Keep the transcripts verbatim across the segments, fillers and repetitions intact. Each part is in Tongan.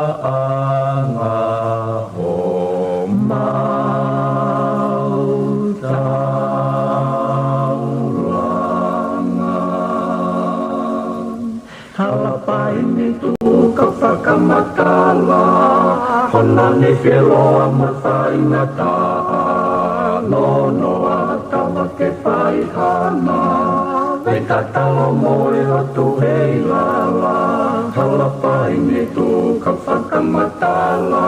ʻUtaʻanga homau taulanga. Halapai ni tuka fakamatala, hono ni filoa mo faingataʻa, nonoa tava ke fai hana, vei tatalo mo e ʻOtu hei lala. Halapai ni tuka fakamatala,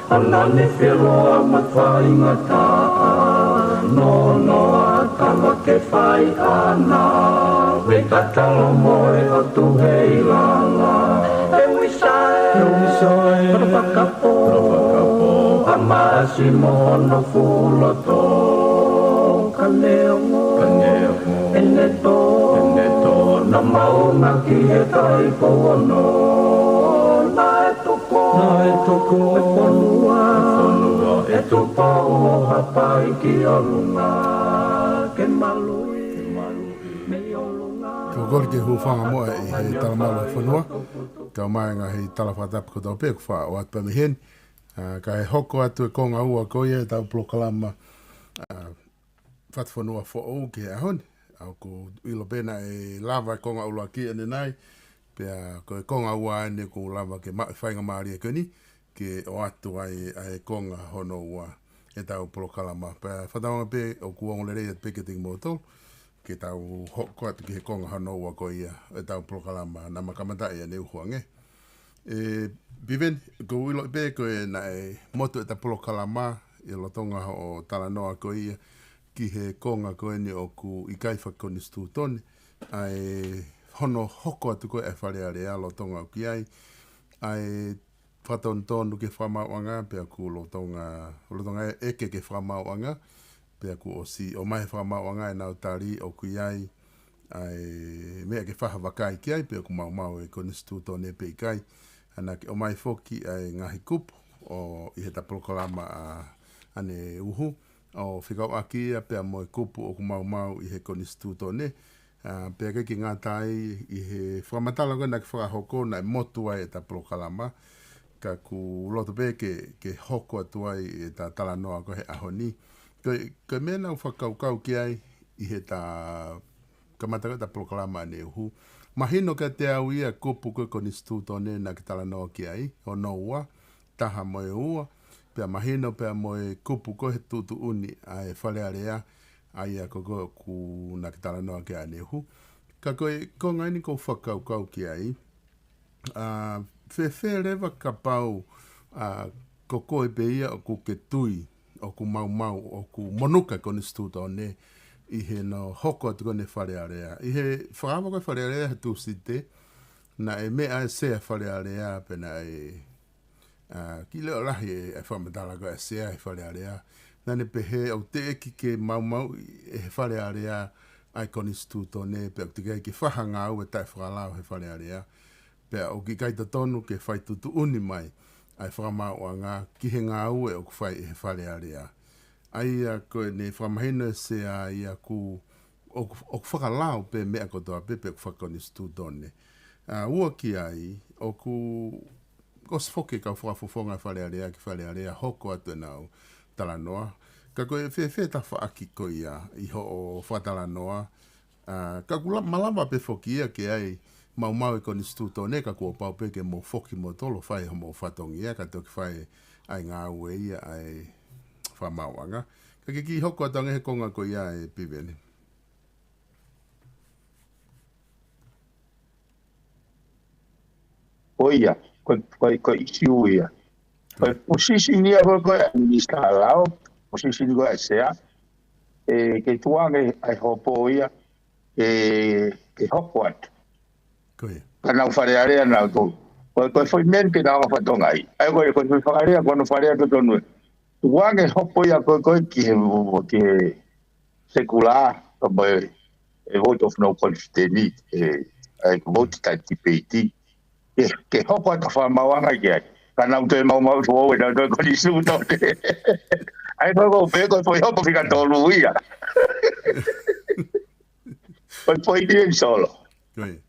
hono ni filoa mo faingataʻa, nonoa tava ke fai hana, vei tatalo mo e ʻOtu hei lala. E uisa e, e uisa e, Palofakapo, Palofakapo, ʻa Maʻasi mo hono fuʻu loto, ka neongo, ka neongo, ʻene tō, ʻene tō, na mauna ki he kai pouono, naʻe tuku, naʻe tuku e fonua, e fonua ʻe Tupou ʻo Haʻapai ki ʻolunga, ke maluʻi, ke maluʻi mei ʻolunga. Ko e kole ke hūfanga muʻa ʻi he talamalu ʻa e fonua, kae ʻumaʻā e ngaahi tala fakatapu kotoa pē kuo faʻa ʻoatu pē mei heni. ʻA, kae hoko atu e konga ua ko ia ʻetau polokalama, ʻa, Fatufonua Foʻou ki he ʻaho ni. ʻA, ʻoku ou ʻilo pē naʻe lava e konga ʻuluaki ʻanenai, pea ko e konga ua eni ʻoku lava ke maʻu e faingamālie ko eni ke ʻoatu ai ʻa e konga hono ua ʻetau polokalama. Pea fakatauange pē ʻoku ongo lelei atu pē kiate kimoutolu ke tau hoko atu ki he konga hono ua ko ia ʻetau polokalama naʻa ma kamataʻi ʻaneuhu ange. ʻE, Piveni, ʻoku ou ʻiloʻi pē ko e naʻe motu ʻeta polokalama ʻi lolotonga hoʻo talanoa ko ia ki he konga ko eni ʻoku ʻikai fakakonisitūtone, ʻa e hono hoko atu ko ē ʻa e Fale Alea lolotonga ʻoku ʻi ai ʻa e fakatonutonu ki he fakamaauʻanga, pea ʻoku lolotonga, lolotonga ʻeke ki he fakamaauʻanga, pea kuo ʻosi ʻomai ʻe he fakamaauʻanga ʻenau tali ʻoku ʻi ai ʻa e meʻa ke fakavakai ki ai, pe ʻoku maumau e konisitūtone pe ʻikai. ʻA, naʻa ke ʻomai foki ʻa e ngaahi kupu ʻo ʻi heʻeta polokalama ʻa, ʻaneuhu, ʻo fekauʻaki ia pea mo e kupu ʻoku maumau ʻi he konisitūtone. ʻA, pea ʻikai ke ngata ai ʻi he fakamatala ko ē naʻa ke fakahoko naʻe motu ai ʻeta polokalama, ka ʻoku ou loto pē ke, ke hoko atu ai ʻeta talanoa ko ē he ʻaho ni. Ko e, ko e meʻa naʻa ku fakakaukau ki ai ʻi heʻeta kamata ko ē ʻeta polokalama ʻaneuhu. Mahino kiate au ia kupu ko ē konisitūtone naʻa ke talanoa ki ai, hono ua, taha mo e ua, pea mahino pea mo e kupu ko ē he tuʻutuʻuni ʻa e Fale Alea, ʻa ia ko ē ʻoku, naʻa ke talanoa ki ai ʻaneuhu. Ka ko e konga eni ʻoku ou fakakaukau ki ai, ʻa, fēfē leva kapau, ʻa, ko koe pē ia ʻoku ke tui ʻoku maumau, ʻoku monuka e konisitūtone ʻi heʻene hoko atu ko eni e Fale Alea. ʻI he fakaava ko ē Fale Alea he Tūsite, naʻe meʻa e Sea Fale Alea pe naʻe, ʻa, kiʻi leʻo lahi e, e fakamatala ko ē ʻa e Sea he Fale Alea. Naʻa ne pehē ʻoku teʻeki ke maumauʻi ʻe he Fale Alea ʻa e konisitūtone, pea ʻoku teʻeki ai ke fai ha ngāue taʻefakalao he Fale Alea. Pea ʻoku ʻikai totonu ke fai tuʻutuʻuni mai ʻa e fakamaauʻanga ki he ngāue ʻoku fai ʻe he Fale Alea. ʻA ia ko ʻene fakamahino e Sea ia ʻoku, ʻoku, ʻoku fakalao pē meʻa kotoa pē, pe ʻoku fakakonisitūtone. ʻA, ua ki ai, ʻoku ʻosi foki e kau fakafofonga Fale Alea ki Fale Alea hoko atu ʻenau talanoa. Ka ko e fēfē e tafaʻaki ko ia ʻi hoʻo fakatalanoa, ʻa, ka ʻoku la-, malava pē foki ia ke ʻi ai maumau e konisitūtone, ka kuo pau pē ke mou foki moutolu ʻo fai hoʻomou fatongia, ka toki fai ʻa e ngāue ia ʻa e fakamaauʻanga. Ke ke kiʻi hoko atu ange he konga ko ia ē Piveni. Ko ia, ko, ko, ko e ʻīsiu ia. Ko e position ia ko, ko e minisitā lao, position ko e sea. ʻE, ke tuku ange ʻa e hopo ia, ʻe, ke hoko atu. Ko ia. Ka nau Fale Alea nautolu. Ko, ko e foʻi meʻa ke nau fatongia ai. ʻA ia ko, ko e foʻi Fale Alea, ko hono Fale Alea totonu ē. Tuku ange hopo ia ko, ko e ki he, ki he sekulā, ka mo e, e vote of no confidence, e, e vote taʻe debate. Ke, ke hoko atu fakamaauʻanga ki ai. Ka nau toe maumau foʻou ē, nau toe konisitūtone. ʻA ia ko, ko, pe ko, ko e hopo fika tolu ia. Ko e poini ē Solo. Ko ia.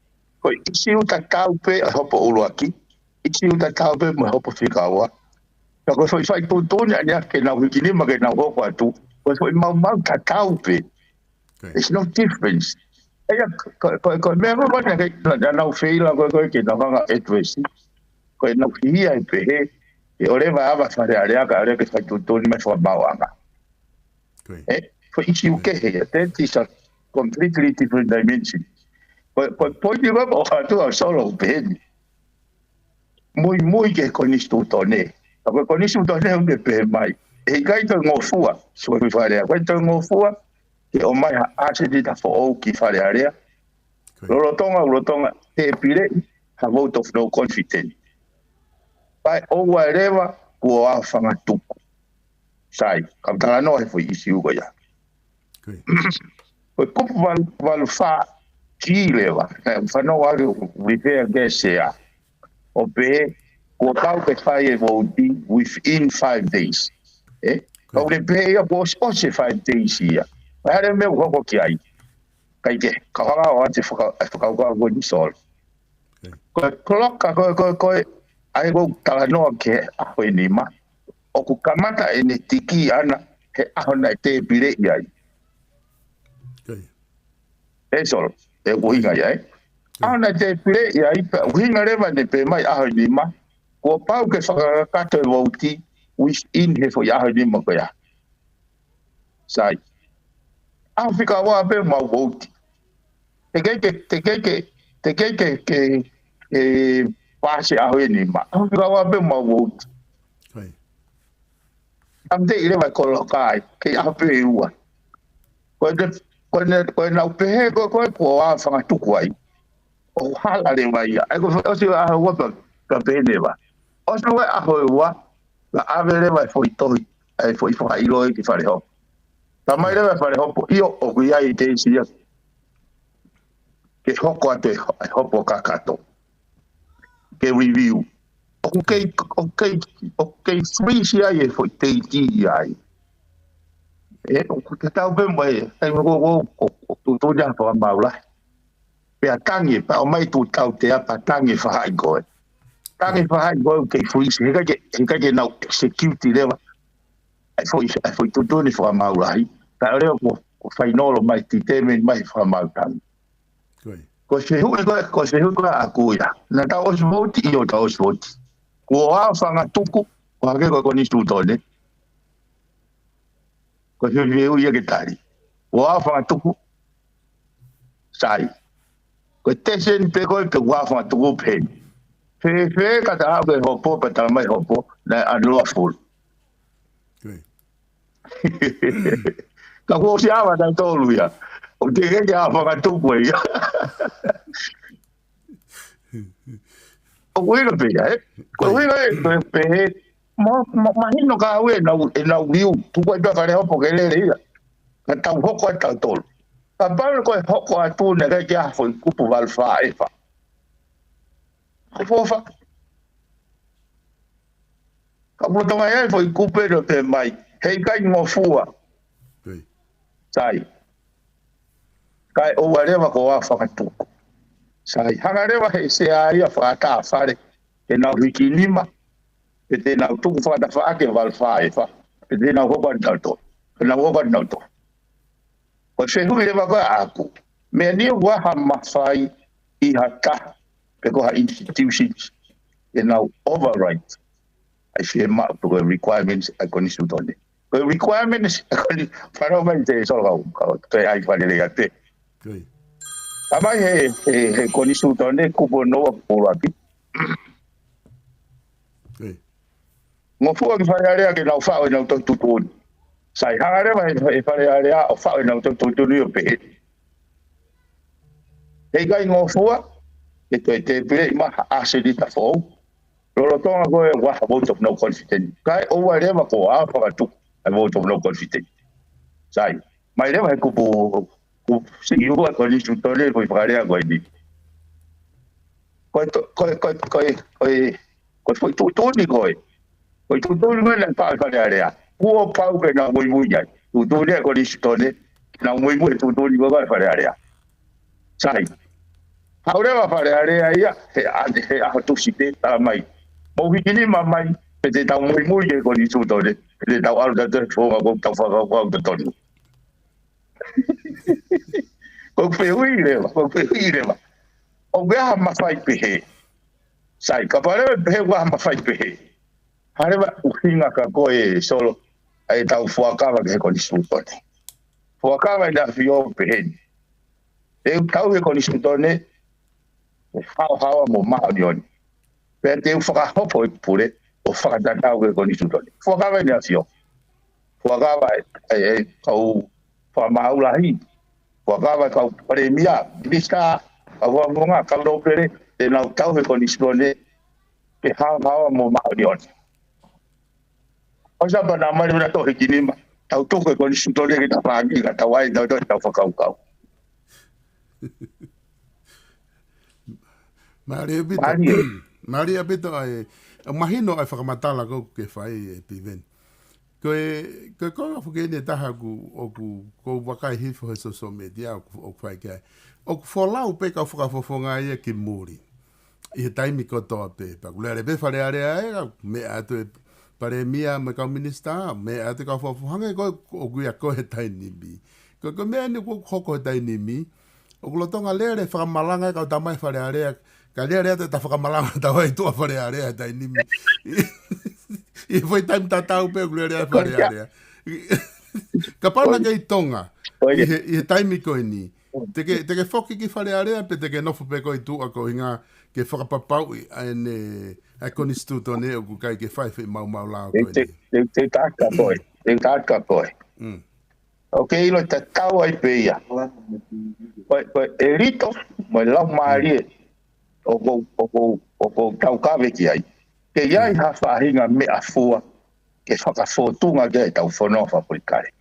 Ko e ʻīsiu tatau pē ʻa e hopo ʻuluaki. ʻIsiu tatau pē mo e hopo fika ua. Ka ko e foʻi faituʻutuʻuni ʻa eni ke nau hiki nima ke nau hoko atu. Ko e foʻi maumau tatau pē. Ko ia. There's no difference. ʻA ia, ko, ko, ko e meʻa ko ē naʻa ke, naʻa, naʻa nau feila ko ē, ko ē ke nau hanga address. Ko e nau hia ʻe pehē, ʻe ʻoleva ʻava Fale Alea ka ʻoleva ke faituʻutuʻuni mai fakamaauʻanga. Ko ia. Ē, foʻi ʻīsiu kehe ia. That is a completely different dimension. Ko, ko e poini ko ē ʻoku ʻoatu ʻa Solo ʻoku pehē ni. Muimui ki he konisitūtone. Ka ko e konisitūtone ʻoku ne pehē mai. ʻE ʻikai toe ngofua, so ko e Fale Alea. ʻIkai toe ngofua, ke ʻomai ha ʻāsenita foʻou ki Fale Alea. Ko ia. Lolotonga, lolotonga, tēpileʻi, ha vote of no confidence. Pea ʻoua leva, kuo ʻā fanga tuku. Sai, ka u talanoa he foʻi ʻīsiu ko ia. Ko ia. Ko e kupu valu, valu fā ki leva, naʻe fanongo ake ʻoku refer ki he sea. ʻO pehē, kuo pau ke fai e vouti within five days. Ē? Ko ia. Ka ʻoku ne pehē ia kuo ʻosi, ʻosi e five days ia. Pea hale meʻa ʻoku hoko ki ai. Kae kehe, ka u hanga ʻo ʻoatu e faka-, e fakakaukau ko eni Solo. Ko ia. Ko e clock ka ko e, ko e, ko e, ʻa ia ʻoku ou talanoa ki he ʻaho ʻe nima. ʻOku kamata ʻene tiki ʻana he ʻaho naʻe tēpileʻi ai. Ko ia. Ē Solo, ʻe ʻuhinga ia, ē? Ko ia. ʻAho naʻe tēpileʻi ai, pea ʻuhinga leva ʻene pehē mai ʻaho ʻe nima. Kuo pau ke fakakakato e vouti within he foʻi ʻaho ʻe nima ko ia. Sai. ʻAho fika ua pē mau vouti. Teʻeki ke, teʻeki ke, teʻeki ke, ke, ke paasi ʻaho ʻe nima. ʻAho fika ua pē mau vouti. Ko ia. Update leva e koloka ai, kei ʻaho pē ʻe ua. Ko e, ko e, ko e nau pehē ko, ko e kuo ʻā fanga tuku ai. ʻO hala leva ia. ʻA ia ko e ʻosi ʻaho ua pea, pea pehē leva. ʻOsi ʻaho ʻe ua, ka ʻave leva e foʻi tohi, e foʻi fakaʻilo ki Falehopo. Talamai leva ʻe Falehopo, ʻio, ʻoku ʻi ai e teisi ia ke hoko atu e ho-, e hopo kakato. Ke review. ʻOku kei, ʻoku kei, ʻoku kei freeze ai e foʻi teiti ia ai. Ē, ʻoku tatau pē mo e, ʻai mo ko, ko, ko, ko, tuʻutuʻuni ʻa e fakamaau lahi. Pea tangi, pea ʻomai tuʻu tautea, pea tangi fahaʻi ko ē. Tangi fahaʻi ko ē, ʻoku kei freeze, heʻikai ke, heʻikai ke nau execute leva. ʻAi foʻi, ʻai foʻi tuʻutuʻuni fakamaau lahi. Pea ʻo leo ko, ko fainolo mai, determine mai fakamaau tangi. Ko ia. Ko e fehuʻi ko ē, ko e fehuʻi ko ē ʻaku ia. Naʻa tau ʻosi vouti, ʻio tau ʻosi vouti. Kuo ʻā fanga tuku, ʻo hangē ko e konisitūtone. Ko e fehuʻi ia ke tali. Kuo ʻā fanga tuku, sai. Ko e teseni pē ko ē pe kuo ʻā fanga tuku pē. Fēfē ka ta aʻu ki he hopo, pea talamai hopo, naʻe unlawful. Ko ia. Ka kuo ʻosi ʻava tautolu ia. ʻOku teʻeki ke ʻā fanga tuku ia. ʻOku ʻuhinga pē ia, ē? Ko e ʻuhinga ē, ko e pehē, ma, ma, mahino ka ue, ʻenau, ʻenau liu, tuku ai pē Falehopo ke lele ia. Ka tau hoko atu tautolu. Kapau ko e hoko atu naʻe ʻikai ke ʻi ai ha foʻi kupu valu fā efa. Ko e foʻi fā. Ka ʻoku tonga ia e foʻi kupu ʻe pehē mai, heʻikai ngofua. Ko ia. Sai. Kae ʻoua leva kuo ʻā fanga tuku. Sai. Hanga leva he sea ia fakatātā Fale ke nau hiki nima. Pe te nau tuku fakatafaʻaki e valu fā efa. Pe te nau hoko atu nautolu. Pe nau hoko atu nautolu. Ko e fehuʻi leva ko ē ʻaku. Meʻa ni ʻoku ʻi ai ha mafai ʻi ha taha, pe ko ha institutions, ke nau override ʻa e fiemaʻu pe ko e requirements ʻa e konisitūtone. Ko Ko e requirements, ko ni, fanau mai te Solo kau, kau, te ai fale lea te. Ko ia. Tamai he, he, he konisitūtone kupu ono ua kupu ʻuluaki. Ko ia. Ngofua ki Fale Alea ke nau faʻo ʻenau tohi tuʻutuʻuni. Sai, hanga leva he, he Fale Alea ʻo faʻo ʻenau tohi tuʻutuʻuni ʻo pehē. Heʻikai ngofua, ke toe tēpileʻi mai ha ʻasenita foʻou. Lolotonga ko e ʻoku ʻi ai ha vote of no confidence. Kae ʻoua leva kuo fakatuku ʻa e vote of no confidence. Sai, mai leva he kupu, kupu siʻi ua konisitūtone ko e fakalea ko eni. Ko e to-, ko e, ko e, ko e, ko e, ko e foʻi tuʻutuʻuni ko ē. Ko e tuʻutuʻuni ko ē naʻe faʻo ʻe Fale Alea. Kuo pau ke nau muimui ai. Tuʻutuʻuni ʻa e konisitūtone, ke nau muimui he tuʻutuʻuni ko ē ʻa Fale Alea. Sai. Haʻu leva Fale Alea ia, he ʻa-, he ʻaho Tūsite, talamai. Mou hiki nima mai, pe te tau muimui he konisitūtone, pe te tau ʻalu tautolu he founga ʻoku tau fakakaukau totonu. Ko e fehuʻi leva, ko e fehuʻi leva. ʻOku ʻi ai ha mafai pehē. Sai, kapau leva pehē ʻoku ʻi ai ha mafai pehē. Hā leva ʻuhinga ka ko e Solo, ʻa ʻetau fuakava ki he konisitūtone. Fuakava ʻEne ʻAfio pehē ni. Te u tauhi e konisitūtone, ʻo haohaoa mo māʻoniʻoni. Pea te u fakahoko e pule, ʻo fakatatau ki he konisitūtone. Fuakava ʻEne ʻAfio. Fuakava e, e, e kau fakamaau lahi. Fuakava e kau palēmia, minisitā, kau faʻunga, kau nōpele, te nau tauhi e konisitūtone, ke haohaoa mo māʻoniʻoni. ʻOsi pea nau mali mena tohi ki nima, tau tuku e konisitūtone ke ta fāngi, ka tau ai, tau, tau, tau fakakaukau. Mālie ʻaupito. Mālie. Mālie ʻaupito ʻa e, ʻa e mahino ʻa e fakamatala ko ē ʻoku ke fai ē Piveni. Ko e, ko e konga foki eni ʻe taha ʻoku, ʻoku, ʻoku ou vakai hifo he social media ʻoku, ʻoku fai ki ai. ʻOku folau pē kau fakafofonga ia ki muli. ʻI he taimi kotoa pē. Pea ʻoku lele pē Fale Alea ē, ka meʻa atu e palēmia mo e kau minisitā, meʻa atu e kau fakafofonga, hangē ko ē ʻoku ʻi ai ko ē he taimi ni. Ko, ko e meʻa eni ʻoku hoko he taimi ni, ʻoku lolotonga lele fakamalanga e kau tamai Fale Alea, ka lele atu ʻeta fakamalanga ʻetau ʻi tuʻa Fale Alea he taimi ni. ʻI he foʻi taimi tatau pē ʻoku lele ai Fale Alea. Kapau naʻa ke ʻi Tonga, ʻi he, ʻi he taimi ko eni. Te ke, te ke foki ki Fale Alea, pe te ke nofo pē koe ʻi tuʻa koeʻuhinga ke fakapapauʻi ʻa ʻene, ʻa e konisitūtone ʻoku ʻikai ke fai foʻi maumau lao ko eni. Te, te, te u taʻaki koe, te u taʻaki koe. Mm. ʻOku ke ʻilo tatau ai pē ia. Ko e, ko e ʻelito, mo e laumālie, ʻoku, ʻoku, ʻoku tau kave ki ai. Ke ʻi ai ha faʻahinga meʻafua, ke fakafōtunga ki ai ʻetau fonua fakapolitikale.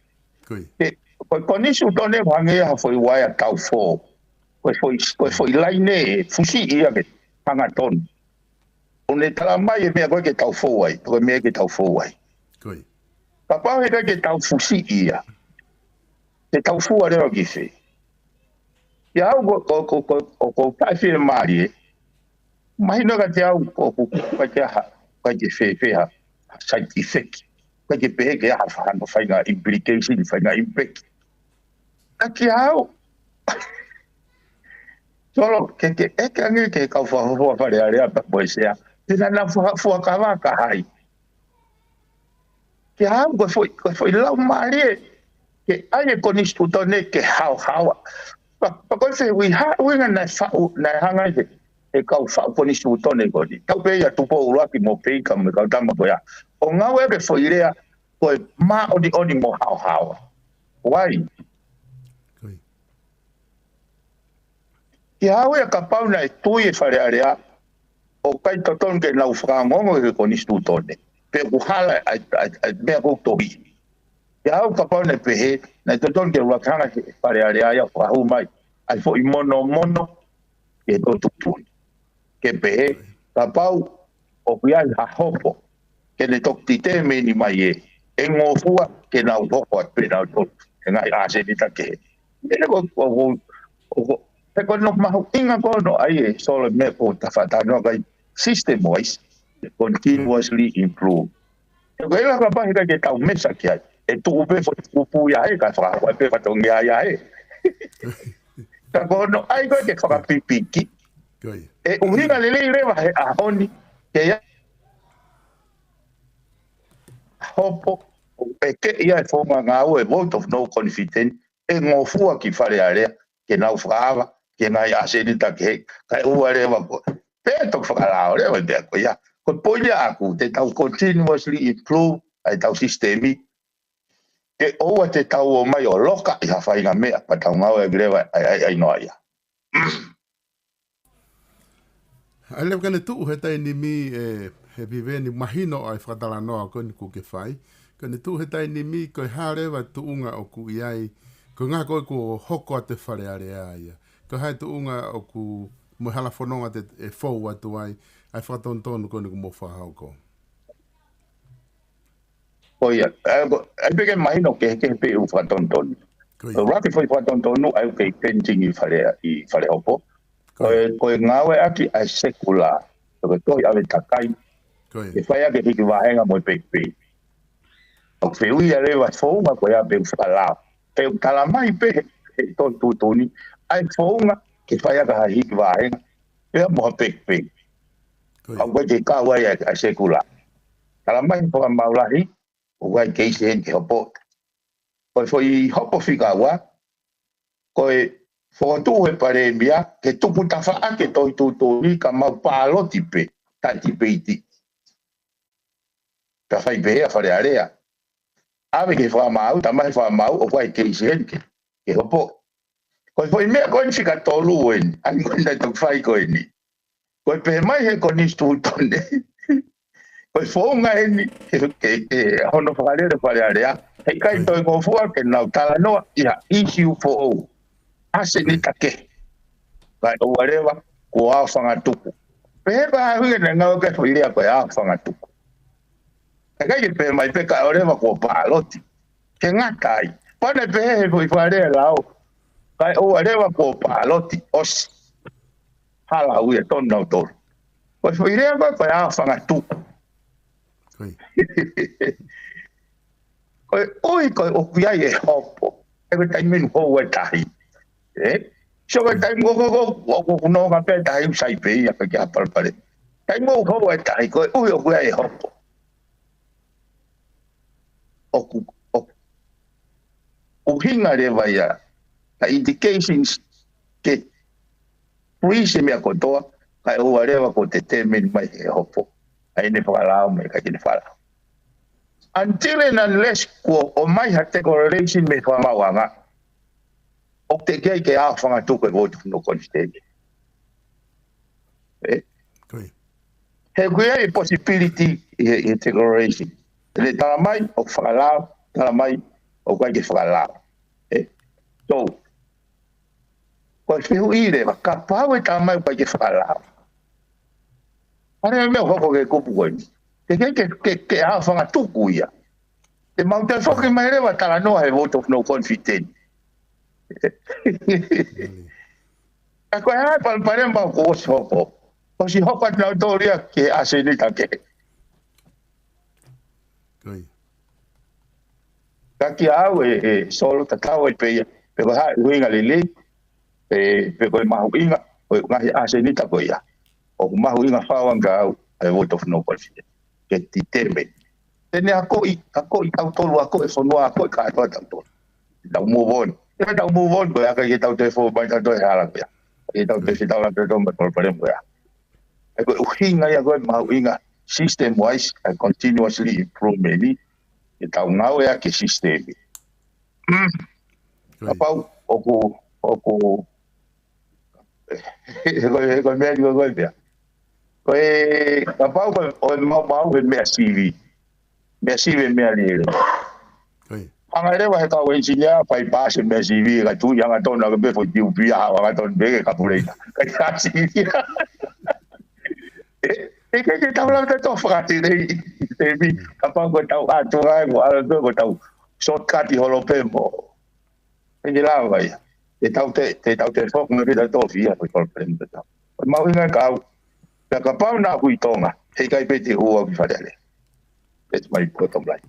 Ko ia. Ke, ko e konisitūtone ʻoku hangē ha foʻi uaea taufō. Ko e foʻi, ko e foʻi laine ʻe fusiʻi ia ke hangatonu. ʻOku ne talamai e meʻa ko ē ke tau fou ai, ko e meʻa ke tau fou ai. Ko ia. Kapau heʻikai ke tau fusiʻi ia, te tau fua leva ki fē? Kiate au ko, ko, ko, ko, ko, ko e taʻefiemālie, mahino kiate au ko, ko, ko, ʻikai ke ʻi ai ha, ʻikai ke fēfē ha, ha side effect. ʻIkai ke pehē ke ʻi ai ha fa-, hano faʻahinga implication, faʻahinga impact. Ka kiate au, Solo, ke, ke, ʻeke ange ki he kau fakafofonga Fale Alea pea mo e sea. Te nau fua-, fuakava ka hai. Kiate au, ko e foʻi, ko e foʻi laumālie, ke ʻai e konisitūtone ke haohaoa. Pea, pea ko e fehuʻi, hā e ʻuhinga naʻe faʻu, naʻe hanga ʻe he, he kau faʻu konisitūtone ko eni. Tau pehē ʻa Tupou ʻUluaki mo Peika mo e kau tama ko ia. ʻO ngāueʻaki e foʻi lea, ko e māʻoniʻoni mo haohaoa. Why? Ko ia. Kiate au ia kapau naʻe tui e Fale Alea, ʻoku ʻikai totonu ke nau fakaongoongo ki he konisitūtone. Pe ʻoku hala ʻa e, ʻa e, ʻa e meʻa ʻoku tohi. Kiate au kapau naʻe pehē, naʻe totonu ke ʻuluaki hanga he Fale Alea ia ʻo fakahū mai ʻa e foʻi monomono ki he tohi tuʻutuʻuni. Ke pehē, kapau ʻoku ʻi ai ha hopo, ke ne toki determine mai ē, ʻe ngofua ke nau hoko atu pē nautolu, he ngaahi ʻasenita kehe. Meʻa ko, ko, ko, ko, ko, he ko hono mahuʻinga ko hono ʻai e Solo meʻa ko e tafaʻaki talanoa ki ai system wise, continuously improve. He ko e ʻilo kapau heʻikai ke tau mesa ki ai. ʻE tuʻu pē foʻi kupu ia ē, kae fakahoko pē fatongia ia ē. Ka ko hono ʻai ko ē ke fakapipiki. Ko ia. ʻE ʻuhinga lelei leva he ʻaho ni, ke ʻi ai ha hopo, ʻo ʻEke ia e founga ngāue vote of no confidence, ʻe ngofua ki Fale Alea, ke nau fakaava, ke ngaahi ʻasenita kehe, kae ʻoua leva ko. Pea toki fakalao leva e meʻa ko ia. Ko e poini ʻaʻaku, te tau continuously improve, ʻa e tau sisitemi, ke ʻoua te tau ō mai ʻo loka ʻi ha faʻahinga meʻa, pea tau ngāue ʻaki leva, ʻa e, ʻa e, ʻa e noa ia. ʻA ia leva ka ne tuʻu he taimi ni ē, he piveni mahino ʻa e fakatalanoa ko eni kuo ke fai. Ka ne tuʻu he taimi ni ko e hā leva e tuʻunga ʻoku ʻi ai, ko e ngaahi ko ē kuo hoko atu e Fale Alea ia. Ko e hā e tuʻunga ʻoku mo e hala fononga te ʻe fou atu ai, ʻa e fakatonutonu ko eni kuo mo fakahoko. Ko ia, ʻa ia ko, ʻa ia pē ke mahino kehekehe pē ʻū fakatonutonu. Ko ia. Ko e ʻuluaki foʻi fakatonutonu, ʻa ia ʻoku kei pending ʻi Fale, ʻi Fale Hopo. Ko ia. Ko e, ko e ngāue ʻaki ʻa e sekula, ko e tohi ʻave takai, Ko ia. ke fai ʻaki e hiki vāhenga mo e pekipeki. ʻOku fehuʻia leva e founga ko ia pe ʻoku fakalao. Pea ʻoku tala mai pē he, he tohi tuʻutuʻuni, ʻa e founga ke fai ʻaki ha hiki vāhenga, pea mo ha pekipeki. Ko ia. ʻOku ʻikai ke kau ai ʻa, ʻa e sekula. Tala mai he Fakamaau Lahi, ʻoku ʻikai ke ʻi ai ha heni ke hopo. Ko e foʻi hopo fika ua, ko e fokotuʻu he palēmia, ke tuku tafaʻaki e tohi tuʻutuʻuni ka mau pāloti pē, taʻe tipeiti. Pea fai pehē ʻa Fale Alea. ʻAve ki he Fakamaau, tala mai he Fakamaau, ʻoku ʻikai ke ʻi ai ha heni ke, ke hopo. Ko e foʻi meʻa ko eni fika tolu eni, ʻa eni ko eni naʻe toki fai ko eni. Ko e pehē mai he konisitūtone. Ko e founga eni, ke, ke, ke hono fakalele Fale Alea. Heʻikai Ko ia. toe ngofua ke nau talanoa ʻi ha issue foʻou. ʻAsenita kehe. Kae ʻoua leva, kuo aofangatuku. Pehē pē ʻa e ʻuhinga naʻe ngāueʻaki e foʻi lea ko e aofangatuku. Heʻikai ke pehē mai pē kae ʻoua leva kuo pāloti. Ke ngata ai. Pea naʻe pehē he foʻi fakalea lao. Kae ʻoua leva kuo pāloti. ʻOsi. Hala ui e tonu nau tolu. Ko e foʻi lea ko e, ko e aofangatuku. Ko ia. Ko e ʻuhi ko e ʻoku ʻi ai e hopo. ʻE ko e taimi ʻoku hou ai e tahi. Ē? So ko e taimi ʻoku, ʻoku, ʻoku, ʻoku nonga pē tahi ʻoku sai pē ia ka ke hapalapale. Taimi ʻoku hou ai e tahi, ko e ʻuhi ʻoku ʻi ai e hopo. ʻOku, ʻoku, ʻuhinga leva ia. Ka indications ke freeze e meʻa kotoa, kae ʻoua leva kuo determine mai he hopo. ʻA ʻene fakalao mo e ʻikai ke ne fakalao. Until and unless kuo ʻomai ha declaration mei he Fakamaauʻanga, ʻoku teʻeki ai ke aofangatuku e vote of no confidence. Ē? Ko ia. He ʻoku ʻi ai e possibility ʻi he, ʻi he declaration. Te ne tala mai, ʻoku fakalao, tala mai, ʻoku ʻikai ke fakalao. Ē? So, ko e fehuʻi leva, kapau ʻe tala mai ʻoku ʻikai ke fakalao. ʻA e meʻa ʻoku hoko ki he kupu ko eni. Ke, ke, ke, ke, ke aofangatuku ia. Te mau toe foki mai leva talanoa he vote of no confidence. Ka ko e hā e palopalema ʻoku ʻosi hoko. ʻOsi hoko atu nautolu ia ki he ʻasenita kehe. Ko ia. Ka kiate au ē, ē, Solo, tatau ai pē ia. Pe ko e hā e ʻuhinga lelei, ē, pe ko e mahuʻinga, ko e ngaahi ʻasenita ko ia. ʻOku mahuʻinga fau ange kiate au, ʻa e vote of no confidence. Ke determine. Te ne akoʻi, akoʻi tautolu, akoʻi e fonua, akoʻi kātoa tautolu. Tau move on. Te tau move on, ko e ʻikai ke tau toe fou mai tautolu he hala ko ia. Ke tau toe fetaulaki tautolu mo e palopalema ko ia. ʻA ia ko e ʻuhinga ia ko e mahuʻinga system wise, ʻa e continuously improvement ni. Ke tau ngāueʻaki e system. Ko ia. Kapau, ʻoku, ʻoku, he ko e, he ko e meʻa ni ko e, ko e meʻa. Ko e, kapau ko e, ʻo e maumau he meʻa sivi. Meʻa sivi he meʻa lele. Ko ia. Hanga leva he kau engineer, fai paasi meʻa sivi, ka tui hangatonu ake pē foʻi tiupi ʻa hangatonu pē ke kapuleita. Ka ia sivi. Ē, ʻe ʻikai ke tau lava tautolu fakatele i, te mi, kapau ko e tau atu ai, mo ala pē ko e tau shortcut holo pē mo. ʻE ke lava ia. Te tau te, te tau te foki mai pē tautolu fia, ko e palopalema tautolu. Ko e mahuʻinga kiate au. Pea kapau naʻa ku ʻi Tonga, heʻikai pē te u ō au ki Fale Alea. That's my bottom line.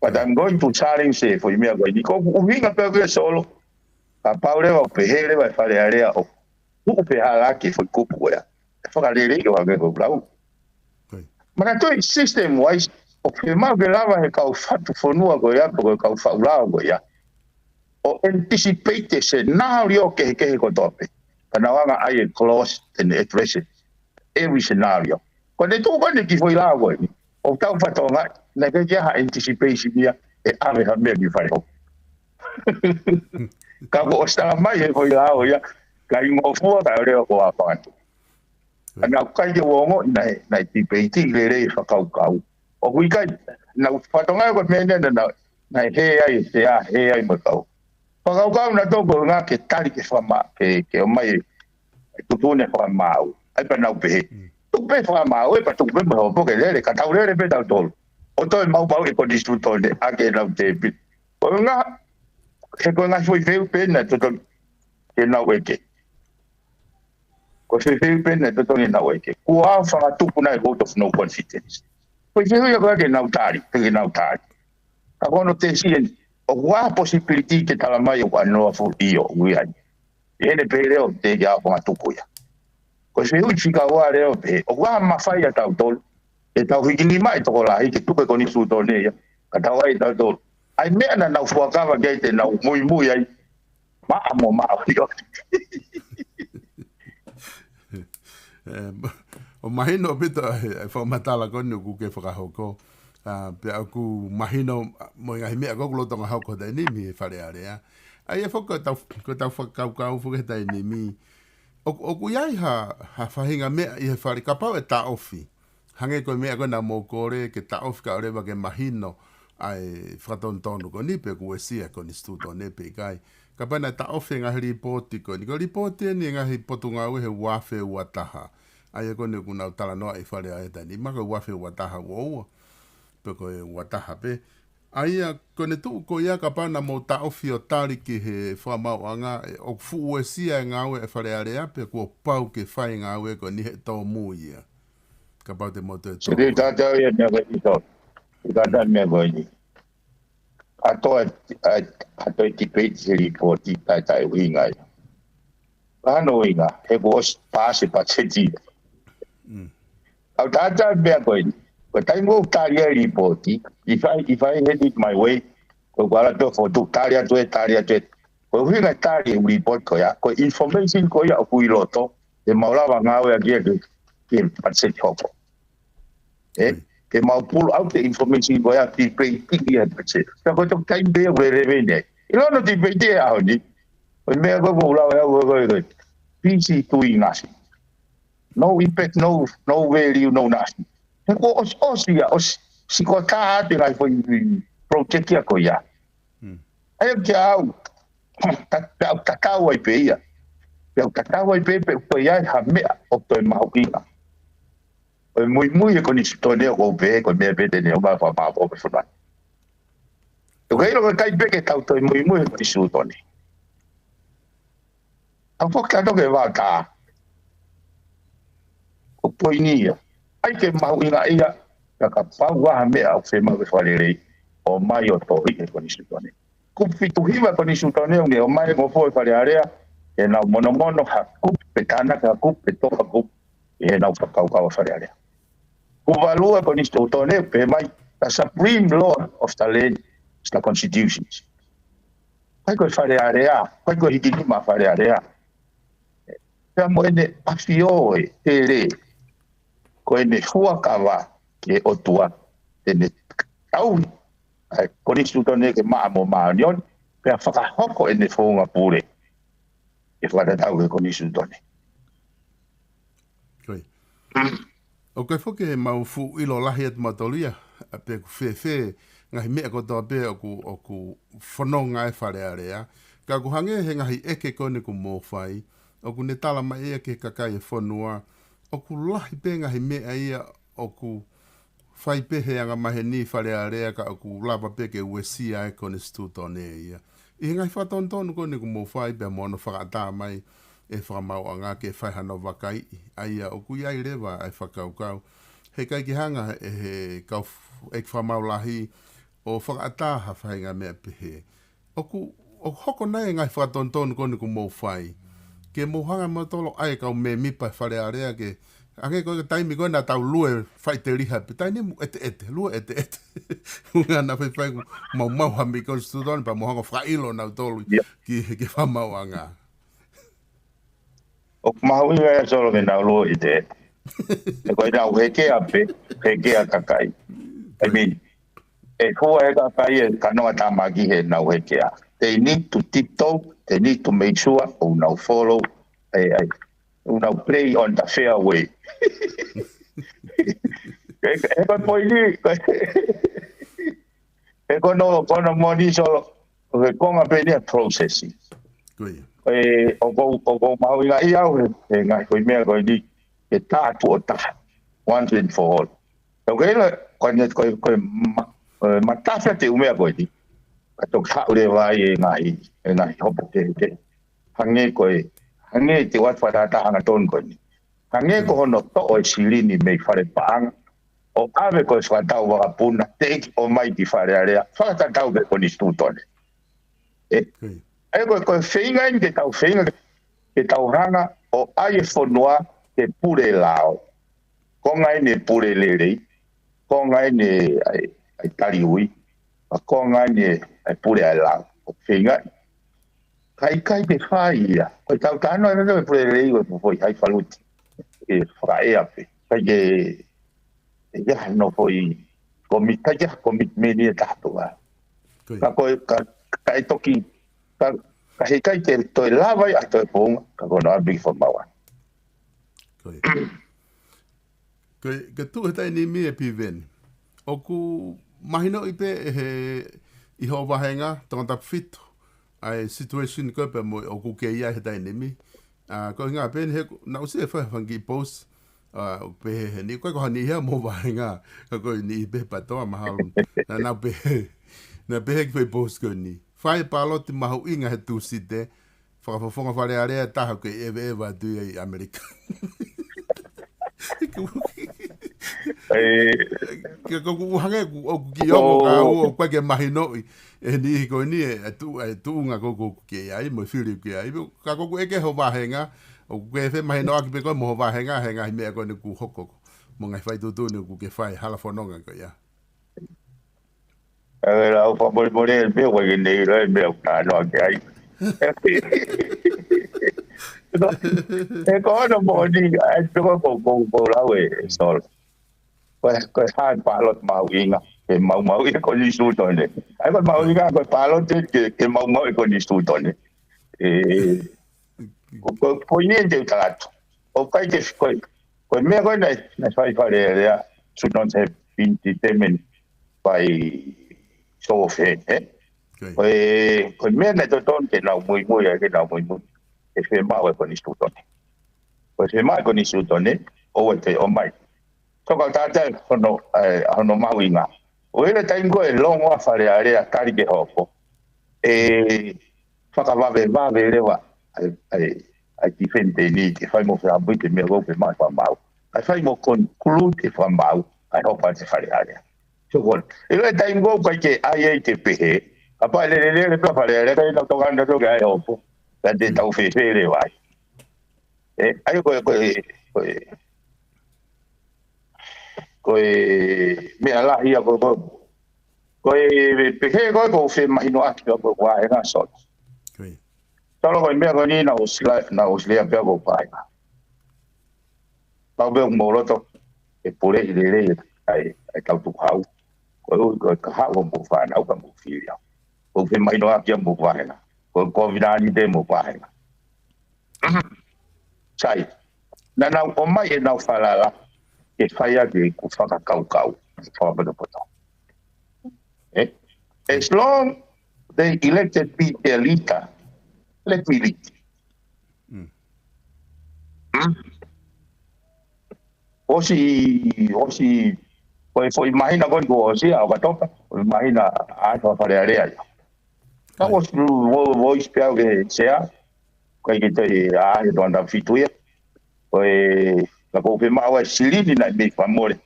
But I'm going to challenge e foʻi meʻa ko eni. Ko ʻeku ʻuhinga pē ko e Solo. Kapau leva, pehē leva e Fale Alea ʻo. Kuo pehē hala ki he foʻi kupu ko ia. ʻE fakalelei ʻo hake ko e lau. Ko ia. Manatuʻi system wise, ʻOku fiemaʻu ke lava he kau fatu fonua ko ia, pe ko e kau faʻu lao ko ia, ʻo anticipate e senālio kehekehe kotoa pē. Ka nau hanga ʻai e clause ʻo ne address e every scenario. Ko ʻene tuʻu ko ʻene kiʻi foʻi lao ko eni, ʻoku tau fakatokangaʻi naʻe ʻikai ke ʻi ai ha anticipation ia ʻe ʻave ha meʻa ki fale hopo. Ka kuo ʻosi tala mai he foʻi lao ia, ka ʻi ngofua ka leo ko a fatu. Ana ʻoku ʻikai ke u ongoʻi naʻe, naʻe tipeiti lelei e fakakaukau. ʻOku ʻikai, naʻa ku fakatokangaʻi ko e meʻa naʻe, naʻe, naʻe hē ai, se a hē ai mo e kau fakakaukau naʻe tō ko e ngaahi ke tali ke fakama, ke, ke ʻomai e tuʻutuʻuni fakamaau. ʻAi pea nau pehē, tuku pē fakamaau, ʻe pea tuku pē mo e hopo ke lele, ka tau lele pē tautolu. ʻO toe maumauʻi e konisitūtone ʻaki ʻenau tēpile. Ko e ngaahi, he ko e ngaahi foʻi fehuʻi pē naʻe totonu ke nau ʻeke. Ko e foʻi fehuʻi pē naʻe totonu ke nau ʻeke. Kuo ʻosi fakatupu nai e vote of no confidence. Ko e fehuʻi ia ko ē ke nau tali, ke nau tali. Ka ko hono tesi eni, ʻoku ʻi ai ha possibility ke tala mai ʻoku unlawful? ʻIo, ʻoku ʻi ai. ʻI heʻene pehē leva ʻoku teʻeki ke ʻosi fakatupu ia. Ko e fehuʻi fika ua leva pē, ʻoku ʻi ai ha mafai ʻa tautolu, ʻe tau hiki nima ʻi he tokolahi ke tuku e konisitūtone ia, ka tau ʻai tautolu ʻa e meʻa naʻa nau fuakava ki ai te nau muimui ai, maʻa mo maʻa ʻio. Em, ʻoku mahino ʻaupito e, e fakamatala ko eni ʻoku ke fakahoko. ʻA, pea ʻoku mahino, ʻa, mo e ngaahi meʻa ko ē ʻoku lolotonga hoko he taimi ni mei he Fale Alea. ʻA ia foki ko ʻetau, ko ʻetau fakakaukau foki he taimi ni. ʻOku, ʻoku ʻi ai ha, ha faʻahinga meʻa ʻi he fale kapau ʻe taʻofi. Hangē ko e meʻa ko ē naʻa mou kole ke taʻofi kae ʻoua leva ke mahino ʻa e fakatonutonu ko eni pe kuo uesia e konisitūtone pe ʻikai. Kapau naʻe taʻofi e ngaahi lipooti ko eni. Ko e lipooti eni e ngaahi potungāue he ua afe ua taha. ʻA ia ko eni ʻoku nau talanoaʻi Fale Alea he taimi ni, mahalo ko e ua afe ua taha ua ua. Pe ko e ua taha pē. ʻA ia ko ʻene tuʻu ko ia kapau naʻa mou taʻofi ʻo tali ki he fakamaauʻanga, ʻe, ʻoku fuʻu uesia e ngāue ʻa e Fale Alea pe kuo pau ke fai e ngāue ko eni he tōmui ia. Kapau te mou toe tō. Sili tatau ia meʻa ko eni tō. Sili tatau meʻa ko eni. ʻA e toe, ʻa e, ʻa e toe tipeiti se lipooti taʻe, taʻe ʻuhinga ia. Ka hano ʻuhinga, he kuo ʻosi paasi e patiseti. Mm. ʻOku tatau meʻa ko eni. Ko e taimi ʻoku tali ai e lipooti, if I, if I had it my way, ko e kuala tō fotu, tali atu ē, tali atu ē. Ko e ʻuhinga e tali e lipooti ko ia, ko e information ko ia ʻoku ʻi loto, ʻe mau lava ngāueʻaki ia ke, ke patiseti hoko. ʻE, ke mau pull out e information ko ia, tipeiti ia patiseti. Ka ko e toki taimi pē ʻoku lelei nei. ʻIlo hono tipeiti he ʻaho ni. Ko e meʻa ko ē ʻoku ou lau ʻe au ko ē ko ē. Busy doing nothing. No impact, no, no value, no nothing. He kuo ʻosi, ʻosi ia, ʻosi, ʻosi ko e tā atu e ngaahi foʻi project ia ko ia. Mm. ʻA ia kia au, ta-, pea u tatau ai pē ia. Pea u tatau ai pē, pe ʻoku ʻi ai ha meʻa ʻoku toe mahuʻinga. ʻO e muimui he konisitūtone ʻoku ou pehē, ko e meʻa pē te ne ʻomai e fakamāʻopoʻopo e fonua. ʻOku ʻikai ke ʻikai pē ke tau toe muimui he konisitūtone. ʻA foki atu ke vata. Ko e poini ia. ʻAi ke mahuʻinga ia, ka kapau ʻoku ʻi ai ha meʻa ʻoku fiemaʻu ke fakalelei, ʻomai ʻo tohi he konisitūtone. Kupu fitu hiva konisitūtone ʻoku ne ʻomai e ngofua ʻo e Fale Alea, ʻenau monomono ha kupu, pe tānaki ha kupu, pe tō ha kupu, ʻenau fakakaukau ʻa e Fale Alea. Kupu valu ʻa e konisitūtone, pehē mai, the supreme law of the land is the constitution. ʻIkai ko e Fale Alea, ʻikai ko e hiki nima ʻa e Fale Alea. Pea mo ʻene ʻafio ʻe Tele, ko ʻene fuakava ki he ʻOtua, ʻene tauhi ʻa e konisitūtone ke maʻa mo māʻoniʻoni, pea fakahoko ʻene founga pule ke fakatatau ki he konisitūtone. Ko ia. ʻOku ʻi ai foki ʻemau fuʻu ʻilo lahi atu mautolu ia, ʻa pe ʻoku fēfē ngaahi meʻa kotoa pē ʻoku, ʻoku fononga ai e Fale Alea. Ka ʻoku hangē he ngaahi ʻeke ko eni ʻoku mou fai, ʻoku ne tala mai ia ki he kakai e fonua, ʻoku lahi pē ngaahi meʻa ia ʻoku fai pē he angamaheni Fale Alea ka ʻoku lava pē ke uesia e konisitūtone ia. ʻI he ngaahi fakatonutonu ko eni ʻoku mou fai pea mo hono fakaʻatā mai e fakamaauʻanga ke fai hano vakaiʻi, ʻa ia ʻoku ʻi ai leva ʻa e fakakaukau. He ʻikai ke hanga ʻe he kau f-, ʻeiki fakamaau lahi ʻo fakaʻatā ha faʻahinga meʻa pehē. ʻOku, ʻoku hoko nai e ngaahi fakatonutonu ko eni ʻoku mou fai, ke mou hanga mautolu ʻo ʻai e kau mēmipa e Fale Alea ke, Ange ko e taimi ko ē naʻa tau lue faʻiteliha pē, taimi ni ʻeteʻete, lue ʻeteʻete. Ko e ʻuhinga naʻa faifai ʻoku maumau ha meʻi konisitūtone pea mo hanga ʻo fakaʻilo nautolu ki, ki he fakamaauʻanga. ʻOku mahuʻinga ʻa e solo ke nau lue ʻeteʻete. He ko e nau hekea pē, hekea kakai. I mean, ʻe hua e kakai e kanoa tamaki he nau hekea. They need to tiptoe, they need to make sure ʻoku nau follow, ʻe, ʻe, ʻoku nau play on the fairway. He, he ko e poini, ko e, he ko hono, ko hono moʻoni solo, ko e konga pē ʻeni ʻa e process. Ko ia. ʻE, ʻoku ou, ʻoku ou mahuʻingaʻia au he, he ngaahi ko e meʻa ko eni, ke tā tuʻo taha, once and for all. Tau ke ila, ko eni, ko e, ko e ma-, e matafi ʻa e ʻū meʻa ko eni. Ka toki haʻu leva ai e ngaahi, e ngaahi hopo kehekehe. Hangē ko e, hangē te u ʻoatu fakatātā hangatonu ko eni. Hangē ko hono toʻo e silini mei fale paʻanga, ʻo ʻave ko e fakatau vakapuna, teʻeki ʻomai ki Fale Alea, fakatatau ki he konisitūtone. ʻE, ʻe ko e, ko e feinga eni ke tau feinga, ke tau hanga ʻo ʻai e fonua ke pule lao. Konga eni e pule lelei, konga eni ʻa e, ʻa e taliui, ʻa konga eni ʻa e pule ʻa e lao. ʻOku feinga, ka ʻikai ke fai ia. Ko e tau tano e pule lelei, ko e foʻi hai faluti. ʻE fakaʻea pē. Kai ke, ʻe ia no foʻi, komi-, kai ke komitmeni e taha toa. Ko ia. Ka ko e, ka, ka e toki, ka, ka heʻikai ke toe lava ia ʻa e toe founga, ka ko hono ʻapi fakamaauʻanga. Ko ia. Ko ia, ke tuʻu he taimi ni ʻe Piveni. ʻOku mahinoʻi pē ʻe he ʻi ho vahenga, Tongatapu fitu, ʻa e situation ko ē pea mo ʻoku ke ʻi ai he taimi ni. ʻA, ko e ʻuhinga pē eni he naʻa ku ʻosi ʻe fai fanga kiʻi post, ʻa, ʻo pehē heni, ko e ko ha niʻihi ia mo vahenga, ka ko e niʻihi pē PATOA mahalo. Naʻa, naʻa pehē, naʻa pehē ki he post ko eni. Fai e pāloti mahuʻinga he Tūsite, fakafofonga Fale Alea ʻe taha ʻoku kei ʻeveʻeva atu ia ʻi ʻAmelika. ʻE, Ke ko ʻeku hangē ʻoku, ʻoku kiʻi ongo ka ʻoku ʻikai ke mahinoʻi ʻe he niʻihi ko eni e, e tuʻu, e tuʻunga ko ē ʻoku ke ʻi ai, mo e fili ʻoku ke ʻi ai. Ka ko ʻeku ʻeke ho vahenga, ʻoku ke femahinoʻaki pē koe mo ho vahenga, he ngaahi meʻa ko eni ʻoku hoko, mo e ngaahi fai tuʻutuʻuni ʻoku ke fai, hala fononga ko ia. ʻE, la, ʻoku fakamolemole pē, ʻoku ʻikai ke ne ʻilo e meʻa ʻoku talanoa ki ai. ʻE, ko hono moʻoni, ʻa e toko ko, ko, ko lau e, e solo. Ko e, ko e hā e pāloti mahuʻinga, ke maumauʻi e konisitūtone. ʻA e ko e mahuʻinga, ko e pāloti ke, ke maumauʻi e konisitūtone. ʻE, ko, ko, ko e poini eni te u tala atu. ʻOku ʻikai ke, ko e, ko e meʻa ko ē naʻe, naʻe fai Fale Alea, should not have been determined by show of hand, ē? Ko ia. Ko e, ko e meʻa naʻe totonu ke nau muimui, ʻa ia ke nau muimui. ʻE fiemaʻu e konisitūtone. Ko e fiemaʻu e konisitūtone, ʻoua te ʻomai. Toka tata hono, ʻe, hono mahuʻinga. ʻO ʻi he taimi ko ē ʻe longo ʻa Fale Alea tali ke hoko. ʻE fakavavevave leva ʻa e, ʻa e, ʻa e tifeniteni ke fai mo fehāpuʻi e meʻa ko ē ʻoku fiemaʻu fakamaau. Kae fai mo conclude e fakamaau, kae hopo atu e Fale Alea. So ko ē, ʻi he taimi ko ē ʻoku ʻikai ke ʻai ai ke pehē, kapau ʻe lele lele pē Fale Alea, kae nau toka ʻana toka ai hopo. Kae te tau fēfē leva ai. ʻE, ʻa ia ko e, ko e, ko e, ko e meʻa lahi ia ko ē, ko ē. Ko e pehē ko ē ʻoku femahinoʻaki pē ko ē ʻa e ngaahi solo. Ko ia. Solo ko e meʻa ko eni naʻa ku ʻosi la-, naʻa ku ʻosi lea pē ʻa e ko ē ʻa e ngaahi. Pau pē ʻoku mou loto, ʻe puleʻi lelei ʻa e, ʻa e kau tukuhau. Ko e ui, ko e kahaʻu ʻo mou fānau ka mou fili au. ʻOku femahinoʻaki ia mo e vahenga. Ko e kovinānite mo e vahenga. Sai. Naʻa nau ʻomai ʻenau falala ke fai ʻaki ʻeku fakakaukau, fakapotopoto. Eh? As long they elected me their leader, let me lead. Mm. Mm. ʻOsi, ʻosi, ko e foʻi māhina ko eni kuo ʻosi ia, ʻOkatopa, foʻi māhina ʻa e Fale Alea ia. Ka ʻosi, vo-, voice pē au ke sea, ko e ke te, ʻa e Tongatapu fitu ia. Ko e, ka ʻoku ou fiemaʻu ʻa e silini naʻe mei fakamole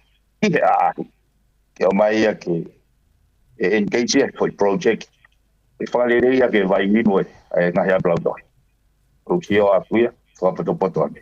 ʻi he ʻaʻahi. Ke ʻomai ia ke, ʻe engage ia foʻi project. ʻE fakalelei ia ke vaivai inu e, ʻa e ngaahi ʻapalautohi. ʻOku sio atu ia, fakapotopoto ane.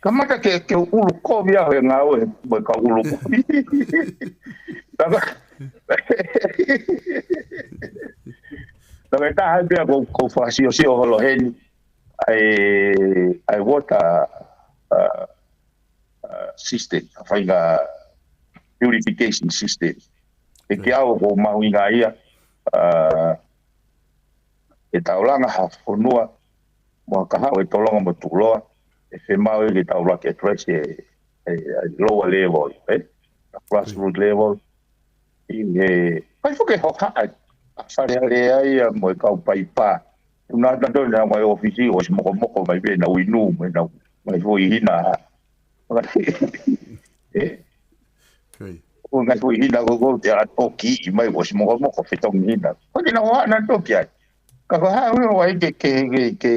kamata ke, ke ʻulukovi au he ngāue mo e kau ʻulukovi. Taka, taka taha pea ko, ko fakasiosio holo heni. ʻA e, ʻa e water, uh, uh, system, ʻa e faʻahinga purification system. ʻE ke au ko mahuʻinga ia, uh, e taulanga ha fonua, mo ha kahaʻu ʻe tolonga mo tuʻuloa, ʻe fiemaʻu ke tau laki address e, e, e lower level, ē? Grassroot level. ʻI he, pai foki ho haʻa, ʻa Fale Alea ia mo e kau paipa. Una na tona mai ʻōfisi, ʻosi mokomoko mai pē na uinu, mai na, mai foʻi hina. Ē? Ko ia. ʻO ngaahi foʻi hina ko ko te a toki mai ʻosi mokomoko fetongi hina. Ko te na hoa na toki ai. Ka ko ha ue wai ke, ke, ke, ke,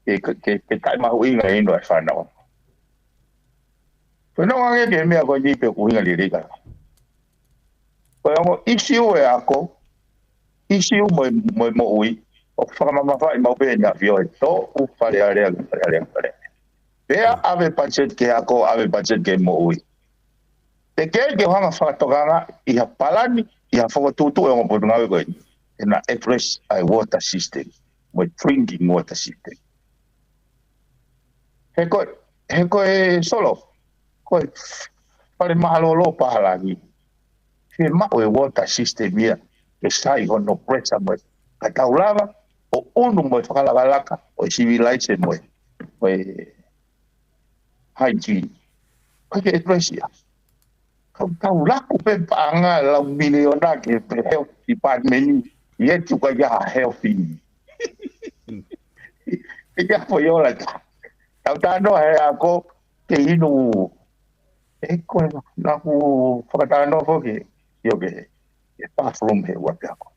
ke, ke, ke tai mahuʻinga ʻino e fānau. Ko e noa ange ke meʻa ko eni pe kuhinga lelei ka. Ko e ongo ʻisiū e ako, ʻisiū mo e, mo e moʻui, ʻoku fakamamafaʻi maʻu pē ʻe ʻEne ʻAfio ʻe toʻu Fale Alea, Fale Alea, Fale Alea. Pea ʻave patiseti ke ako, ʻave patiseti ke moʻui. Te ke ke hanga fakatokanga ʻi ha palani, ʻi ha fokotuʻutuʻu e ongo potungāue ko eni. ʻE na address ʻa e water system, mo e drinking water system. He ko, he ko e Solo, ko e fale mālōlō pālangi. Fiemaʻu e water system ia, ke sai hono pressure mo e. Ka tau lava, ʻo ʻunu mo e fakalakalaka, ʻo e civilization mo e, mo e hygiene. Ko e ke address ia. Kau tau laku pē paʻanga lau miliona ke pē health department, ʻi he tuka ia healthy. ʻIkai ha foʻi ola tā. Tau tā noa he ako, ke inu, ʻe ko e, naʻa ku fakatānoa foki, ʻio ke, ke bathroom he ua pe ako.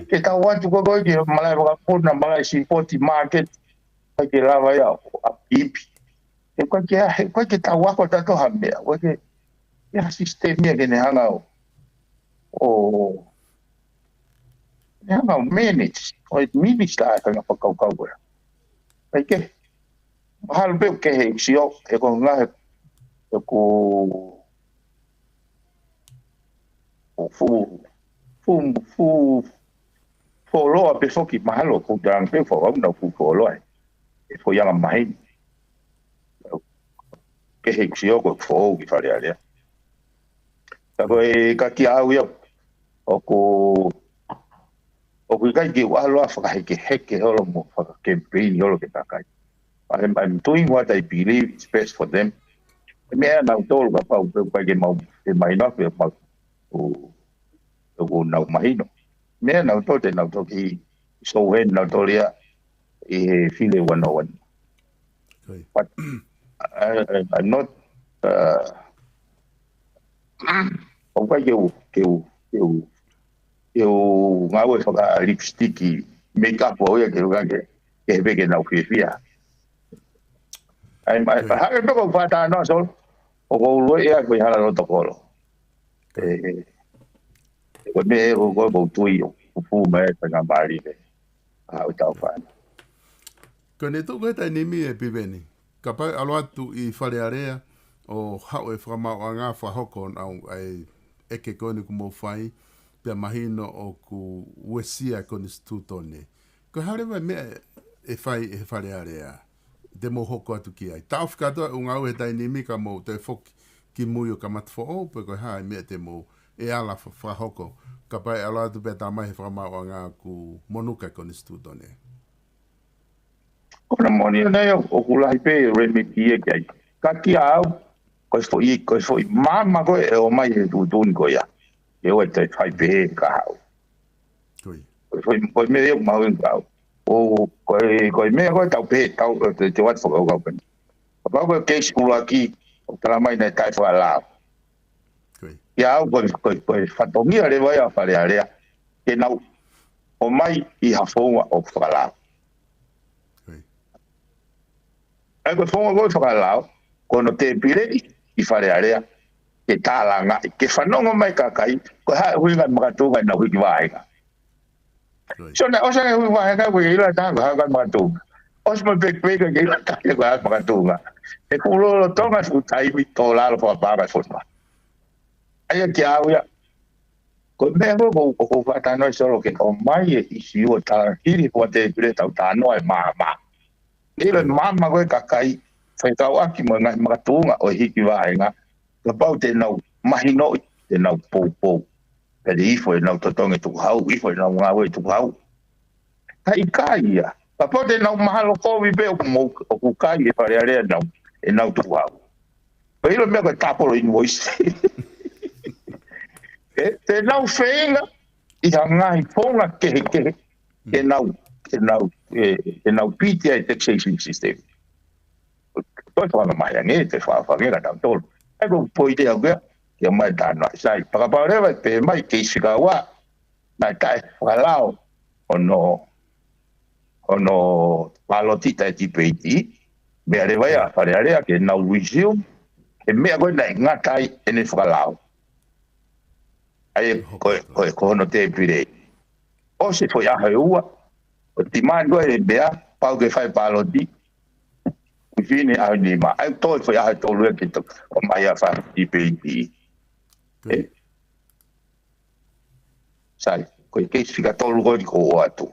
Ke tau atu ko koe ke malaʻe vakapuna, malaʻe sipoti market, ʻikai ke lava ia ʻo ʻapiipi. He ʻikai ke, he ʻikai ke tau ako tato ha meʻa, ʻikai ke, ia system ia ke ne hanga ʻo, ʻo, ne hanga ʻo manage, ʻo manage tā e kanga fakakaukau ko ia. ʻIkai ke, mahalo pē ke he sio, he ko ngā he, he ko, ʻo fu, fu, fu, fuoloa pē foki mahalo, ko tang pē fo, au na fu fuoloa e. E fo ianga mahini. Ke he sio ko fo ki Fale Alea. Ka ko e ka ki au ia, ʻoku, ʻoku ʻikai ke u ʻalu ʻo fakahekeheke holo mo faka-campaign holo ke takai. I'm, I'm doing what I believe is best for them. Meʻa nautolu kapau pē ʻikai ke mau, ke mahino pe mau, ʻo, ʻoku nau mahino. Meʻa nautolu te nautolu ki, so hen nautolu ia, ʻi he file one oh one. But, I, I, I'm not, uh, ʻoku ʻikai ke u, ke u, ke u, ke u ngāue faka-lipstick, make up ʻo ia ke u ka ke, ke he pē ke nau fiefia. ʻAi, ʻai, hake pē ko fata no, so, ʻoku ou lue ia ko e hala loto kolo. ʻE, ʻe, ko e meʻa ʻoku ou tui ʻoku fuʻu mai e faingamālie. ʻA, ʻo tau fana. Ko ʻene tuʻu ko e taimi ni ʻe Piveni. Kapau ʻe ʻalu atu ʻi Fale Alea ʻo haʻu e fakamaauʻanga fakahoko ʻa e ʻeke ko eni kuo mou fai, pea mahino ʻoku uesia e konisitūtone. Ko e hā leva e meʻa ʻe fai ʻe he Fale Alea te mou hoko atu ki ai? Taʻofi kātoa e ʻū ngāue he taimi ni ka mou toe foki ki mui ʻo kamata foʻou, pe ko e hā e meʻa te mou ʻe ala fa-, fakahoko, kapau ʻe ʻalu atu pea tā mai he fakamaauʻanga kuo monuka e konisitūtone. Ko hono moʻoni ʻona ia, ʻoku lahi pē remedy ia ki ai. Ka kia au, ko e foʻi, ko e foʻi maama ko ē ʻe ō mai he tuʻutuʻuni ko ia. ʻE ʻoua te fai pehē ka hau. Ko ia. Ko e foʻi, ko e meʻa ia ʻoku mahuʻinga au. ʻO, ko e, ko e meʻa ko ē tau pehē, tau, te, te watu fakakaukau pē. Kapau ko e keisi ʻuluaki, ʻoku tala mai naʻe taʻefakalao. Ko ia. Ia au ko e, ko e, ko e fatongia leva ia ʻa Fale Alea. Ke nau ō mai ʻi ha founga ʻoku fakalao. Ko ia. ʻAi ko e founga ko ē fakalao, ko hono tēpile ʻi Fale Alea. ke tālangaʻi, ke fanongo mai kakai, ko e hā e ʻuhinga e makatuʻunga ʻenau hiki vāhenga. Right. So naʻe ʻosi ange e hiki vāhenga, ko e ʻilo ʻe taha ko e hā e makatuʻunga. ʻOsi mo e pekipeki ke ʻilo ʻe taha ko e hā e makatuʻunga. He fuʻu lolotonga fuʻu taimi tō lalo fakapaʻanga e fonua. ʻA ia kiate au ia, ko e meʻa ko ē ʻoku ou, ʻoku ou fakatalanoa Solo ke ʻomai e ʻīsiu ʻo tālangaʻi hili e fuʻu tēpile tau talanoa e maama. ʻIlo e maama ko ē kakai, fekauʻaki mo e ngaahi makatuʻunga ʻo e hiki vāhenga, kapau te nau mahinoʻi, te nau poupou. Pea te ifo ʻenau totongi tukuhau, ifo ʻenau ngāue tukuhau. Ka ʻikai ia. Kapau te nau mahalo kovi pē ʻoku mou, ʻoku kai e Fale Alea ʻenau, ʻenau tukuhau. Pea ʻilo e meʻa ko e tāpolo invoice. ʻE, te nau feinga ʻi ha ngaahi founga kehekehe, ke nau, ke nau, ʻe, ke nau piti ai e taxation system. Ko e fakamamahi ange, te fafange ka tau tolu. ʻE ko e poini ʻaku ia, ke ʻomai tānoa. Sai, fakapapau leva ʻe pehē mai keisi fika ua, naʻe taʻefakalao hono, hono pāloti taʻe tipeiti, meʻa leva ia Fale Alea ke nau resume, he meʻa ko ē naʻe ngata ai ʻene fakalao. ʻA ia ko e, ko e, ko hono tēpile. ʻOsi e foʻi ʻaho ʻe ua, ʻo e demand ko ē e meʻa, pau ke fai pāloti, within e ʻaho ʻe nima. ʻA ia toe foʻi ʻaho ʻe tolu ia ke toe ʻomai ʻa e fai tipeiti. Good. ʻE? Sai, ko e keisi fika tolu ko eni ʻoku ou ʻoatu.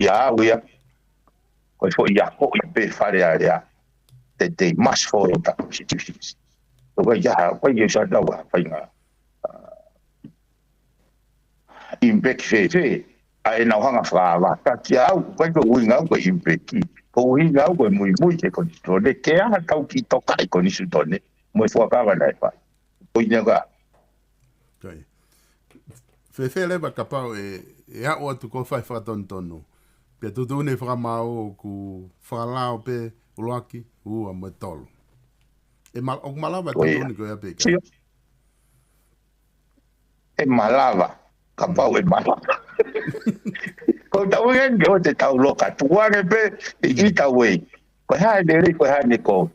ʻIa au ia, ko e foʻi akoʻi pē Fale Alea, that they must follow the constitutions. Ko e ʻikai ha, ko e ʻikai ha ʻuhinga, ʻa, impact fēfē, ʻa ʻenau hanga fakaava. Ka kiate au, ʻikai ko e ʻuhinga au ko e impact. Ko e ʻuhinga au ko e muimui ki he konisitūtone, ke ʻai ha tau kiʻi tokaʻi konisitūtone, mo e fuakava naʻe fai. Ko ia ka. Kai. Fēfē leva kapau ʻe, ʻe aʻu atu ko e fai fakatonutonu. Pea tuʻutuʻuni e fakamaau ʻoku fakalao pē ʻuluaki, ua mo e tolu. ʻE mal-, ʻoku malava e Ko ia. tuʻutuʻuni ko ia pē ka. Sio. ʻE malava. Kapau ʻe malava. Ko e tau ʻi heni ke ʻoua te tau loka. Tuku ange pē, ʻi, ʻi tau ē. Ko e hā e lelei, ko e hā ʻene kovi.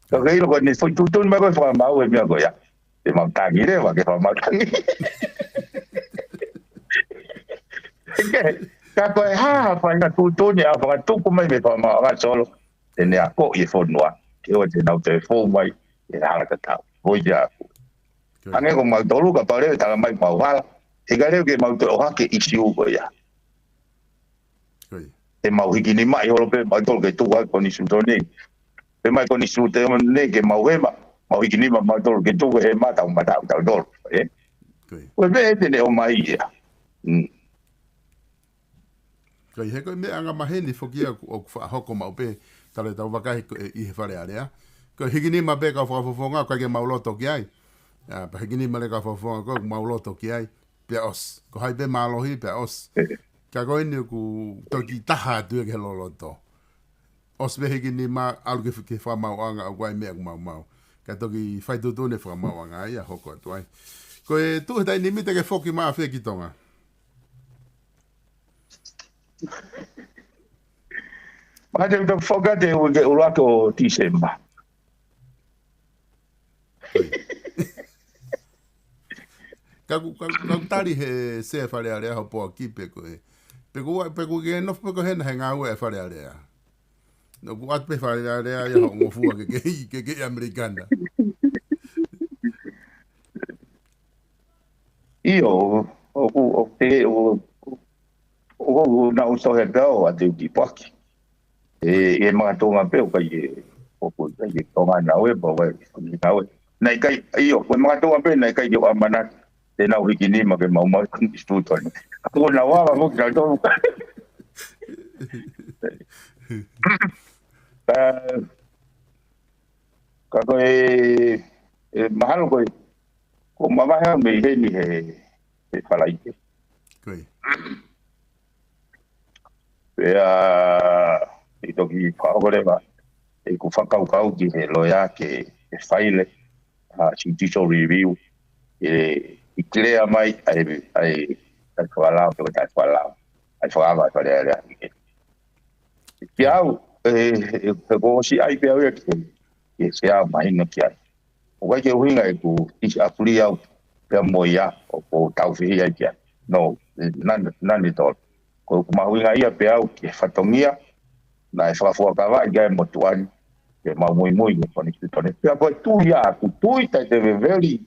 Ka ke ʻilo ko eni foʻi tuʻutuʻuni mai ko e fakamaau e meʻa ko ia. Te mau tangi leva ke fakamaau tangi. Ke, ka ko e hā, fai ha tuʻutuʻuni ʻa e fakatuku mai mei he fakamaauʻanga Solo. Te ne akoʻi e fonua. Ke ʻoua te nau toe fou mai, ʻi he hala tatau. Ko ia ʻaku. Good. Hangē ko mautolu kapau leva ʻe tala mai mau hala. ʻIkai leva ke mau toe ʻohake e ʻīsiu ko ia. Good. ʻE mau hiki nima ʻi holo pē mautolu ke tuku ai konisitūtone. Pea mai konisitūtone ke mau hema, mau hiki nima mautolu ke tuku e hema tau mata tau tolu. ʻE? Good. Ko e meʻa ʻe te ne ʻomai ia. Mm. Kai he ko e meʻa angamaheni foki ia ʻoku, ʻoku fakahoko maʻu pē, tala e tau vakai ko e ʻi he Fale Alea. Ko e hiki nima pē kau fakafofonga, ʻikai ke mau loto ki ai. ʻA, pea hiki nima leva kau fakafofonga, ʻoku mau loto ki ai. Pea ʻosi. Ko hai pē mālohi, pea ʻosi. Ka ko eni ʻoku toki taha atu ia ki he loloto. ʻOsi pē hiki nima ʻalu ki he, ki he fakamaauʻanga ʻoku ʻi ai e meʻa ʻoku maumau. Ka toki fai tuʻutuʻuni e fakamaauʻanga ia hoko atu ai. Ko e tuʻu he taimi ni te ke foki mai fē ki Tonga? Ma te uta foka te uike ʻuluaki ʻo Tīsema. Ka ʻoku, ka ʻoku, ka ʻoku tali he sea Fale Alea hopo ʻaki pe ko e. Pe ko ua, pe ko ke nofo pe ko hena he ngāue e Fale Alea. ʻOku ʻoatu pē Fale Alea ia hoʻo ngofua ke kei, ke kei ʻAmelika na. ʻIo, ʻoku, ʻoku te, ʻoku, ʻoku, ʻoku nau tohe pē au ʻa te uki paki. ʻE, ʻe makatuʻunga pē ʻoku ʻikai ke, ʻoku ʻikai ke Tonga naʻe ʻave, pau ai, naʻe ʻave. Naʻe ʻikai, ʻio, ko e makatuʻunga pē, naʻe ʻikai ke ʻamanaki te nau hiki nima ke mau maʻu konisitūtone. Ka ko nau ava, ko kinautolu. Ka, ka ko e, ʻe mahalo ko e, ko mamahi au mei heni he, he Falaite. Ko ia. Pea, ʻi toki fakahoko leva, ʻeku fakakaukau ki he loea ke, ke faile, ʻa, judicial review, ʻe, ʻe clear mai, ʻa e, ʻa e, ʻa e fakalao, pe ko e taʻefakalao, ʻa e fakaava, ʻa e Fale Alea. Kiate au, ʻe, ʻe, ʻe, ko ʻosi ʻai pē au ia ki he, ki he sea mahino ki ai. ʻOku ʻikai ke ʻuhinga ʻeku disagree au pea mo ia ʻoku ou tau fehiʻa ai ki ai. No, none, none at all. Ko ʻeku mahuʻinga ia pē au ki he fatongia naʻe fakafuakavaʻi ki ai e motuʻa ni ke mau muimui ki he konisitūtone. Pea ko e tui ia ʻaku, tui that they were very,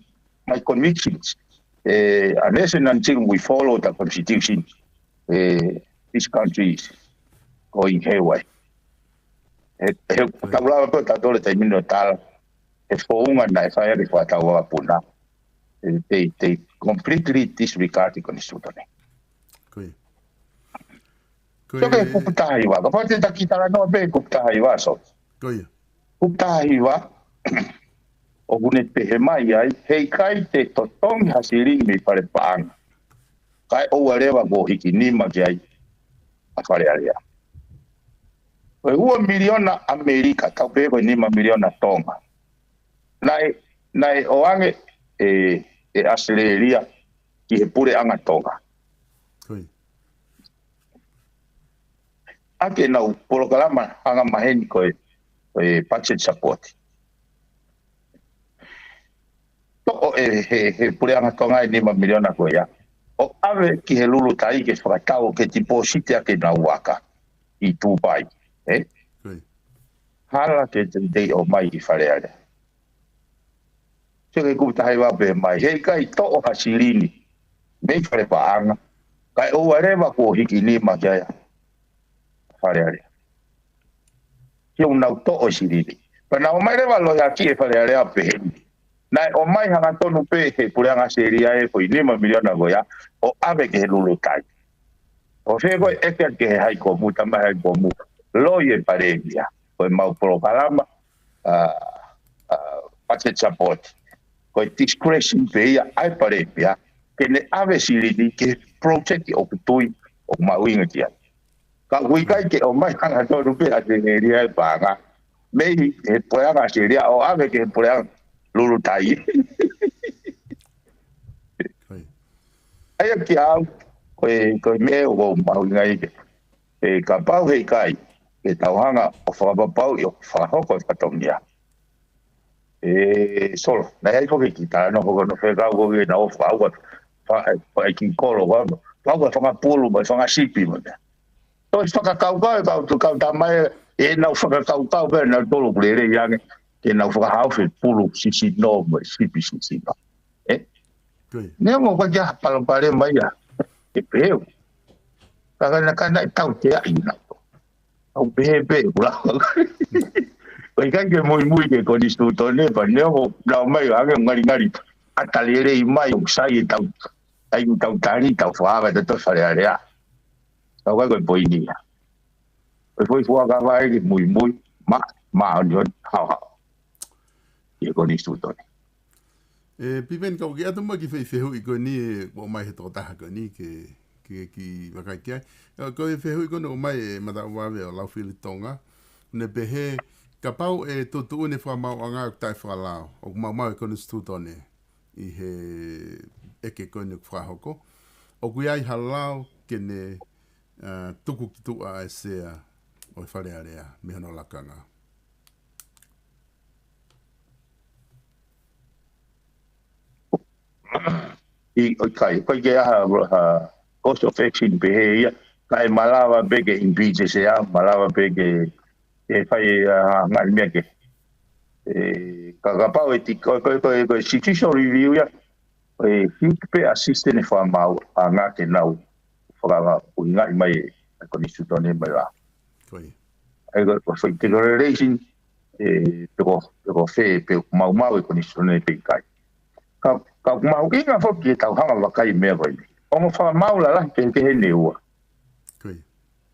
my convictions. Eh, unless and until we follow the constitution, eh, this country is going haywire. He, he, tau lava pē ʻo tau tole taimi ni ʻo tala he founga naʻe fai ʻaki e fakatau vakapuna. Eh, they, they completely disregard the constitution. Ko ia. Ko ia. Ke kupu taha hiva, kapau te taki talanoa pē kupu taha hiva, so. Ko ia. Kupu taha hiva, ʻoku ne pehē mai ai, heʻikai te totongi ha silini mei Fale Paʻanga kae ʻoua leva kuo hiki nima ki ai ʻa Fale Alea. Ko e ua miliona ʻAmelika, tau pehē ko e nima miliona Tonga. Naʻe, naʻe ʻoange ʻe, ʻe ʻAositelēlia ki he puleʻanga Tonga. Ko ia. ʻAki ʻenau polokalama anga maheni ko e, ko e budget support. Toʻo ʻe he, he puleʻanga Tonga e nima miliona ko ia ʻo ʻave ki he Lulutai ke fakatau ke tipōsiti ʻaki ʻenau vaka ʻi Tupai. Eh? Ko ia. Hala ke teitei ʻomai ki Fale Alea. Sio ki he kupu taha hiva, pehē mai, heʻikai toʻo ha silini mei Fale Paʻanga kae ʻoua leva kuo hiki nima ki ai ʻa Fale Alea. Ke ʻoua naʻa toʻo e silini. Pea naʻe ʻomai leva lohiakiʻi ʻe Fale Alea pehē ni. Naʻe ʻomai hangatonu pē he puleʻanga ʻAositelēlia e foʻi nima miliona ko ia ʻo ʻave ki he Lulutai. ʻO fē ko e ʻeke ki he Haikumu, tamai Haikumu, loi e Palēmia, ko ʻemau polokalama, ʻa, ʻa, budget support. Ko e discretion pē ia ʻa e Palēmia ke ne ʻave silini ki he project ʻoku tui ʻoku mahuʻinga ki ai. Ka ʻoku ʻikai ke ʻomai hangatonu pē ʻAositelēlia e paʻanga mei he puleʻanga ʻAositelēlia ʻo ʻave ki he puleʻanga Lulutai. Ko ia. ʻA ia kiate au, ko e, ko e meʻa ʻoku ou mahuʻingaʻia ki ai. ʻE, kapau heʻikai ke tau hanga ʻo fakapapauʻi ʻoku fakahoko e fatongia. ʻE, Solo, naʻe ʻi ai foki e kiʻi talanoa ko ē naʻe fekau ko ē ke nau ō ʻo fakaʻauha, fa-, fa-, e kiʻi kolo ko ē, fakaʻauha e fanga pulu mo e fanga sipi mo e meʻa. Toe fakakaukau e kau, kau tama ē, ʻenau fakakaukau pē ʻe nautolu ʻoku lelei ange ke nau fakahaofi e pulu sisino mo e sipi sisino. Eh? Ko ia. Neongo ʻoku ʻikai ha palopalema ia ʻi he peu. Ka ka naʻe, ka naʻe tauteaʻi nautolu. ʻOku pehē pē ʻeku lau. ʻOku ʻikai ke muimui ki he konisitūtone, pea neongo naʻe ʻomai ange ngalingali ʻata lelei mai ʻoku sai e tau, ʻai ʻoku tau tali, tau fakaava ʻe tautolu Fale Alea. Ka ʻoku ʻikai ko e poini ia. Ko e foʻi fuakava ia ke muimui, ma, māʻoniʻoni, haohaoa ki he konisitūtone. ʻE, Piveni, kau kiʻi ʻatu mai ki he foʻi fehuʻi ko eni ʻe ʻomai he tokotaha ko eni ke, ke, ke vakai ki ai. ʻE, ko e fehuʻi ko eni ʻomai ʻe Mataʻuvave ʻo Laufilitonga. Ne pehē, kapau ʻe tuʻutuʻuni e fakamaauʻanga ʻoku taʻefakalao, ʻoku maumau e konisitūtone ʻi he ʻeke ko eni ʻoku fakahoko. ʻOku ʻi ai ha lao ke ne, ʻa, tuku ki tuʻa e sea ʻo e Fale Alea mei hono lakanga. ʻI, ʻoku ʻikai, ʻoku ʻikai ke ʻi ai ha, ha course of action pehē ia, kae malava pē ke impeach e sea, malava pē ke, ke fai, ʻa, ha ngaahi meʻa kehe. ʻE, ka kapau ʻe ti-, ko, ko, ko, ko e judicial review ia, ʻe hiki pē ʻa e system e fakamaauʻanga ke nau fakaʻuhingaʻi mai e konisitūtone mai la. Ko ia. ʻA ia ko e foʻi declaration, ʻe, pe ko, pe ko fē, pe maumau e konisitūtone pe ʻikai. Ka, ka ʻoku mahuʻinga foki ke tau hanga ʻo vakai e meʻa ko eni. Ongo fakamaau lalahi kehekehe ʻe ua. Ko ia.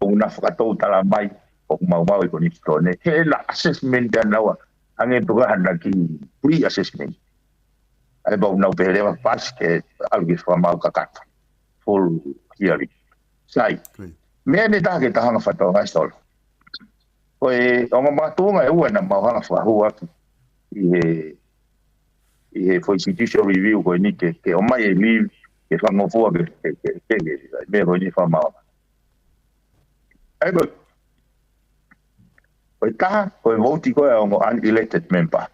ʻOku na fakatou tala mai ʻoku maumau e konisitūtone. He na assessment ʻa naua. Hangē pē ko ha na kiʻi pre-assessment. ʻA ia pau nau pehē leva paasi ke ʻalu ki he fakamaau kakato. Full hearing. Sai. Ko ia. Meʻa ʻe taha ke tau hanga ʻo fakatokangaʻi, Solo. Ko e ongo makatuʻunga ʻe ua naʻa mau hanga ʻo fakahū ʻaki ʻi he, ʻi he foʻi judicial review ko eni ke, ke ʻomai e leave, ke fakangofua ke, ke, ke, ke, ke, meʻa ko eni fakamaau. ʻA ia ko, ko e taha, ko e vouti ko ē ʻa e ongo unelected member.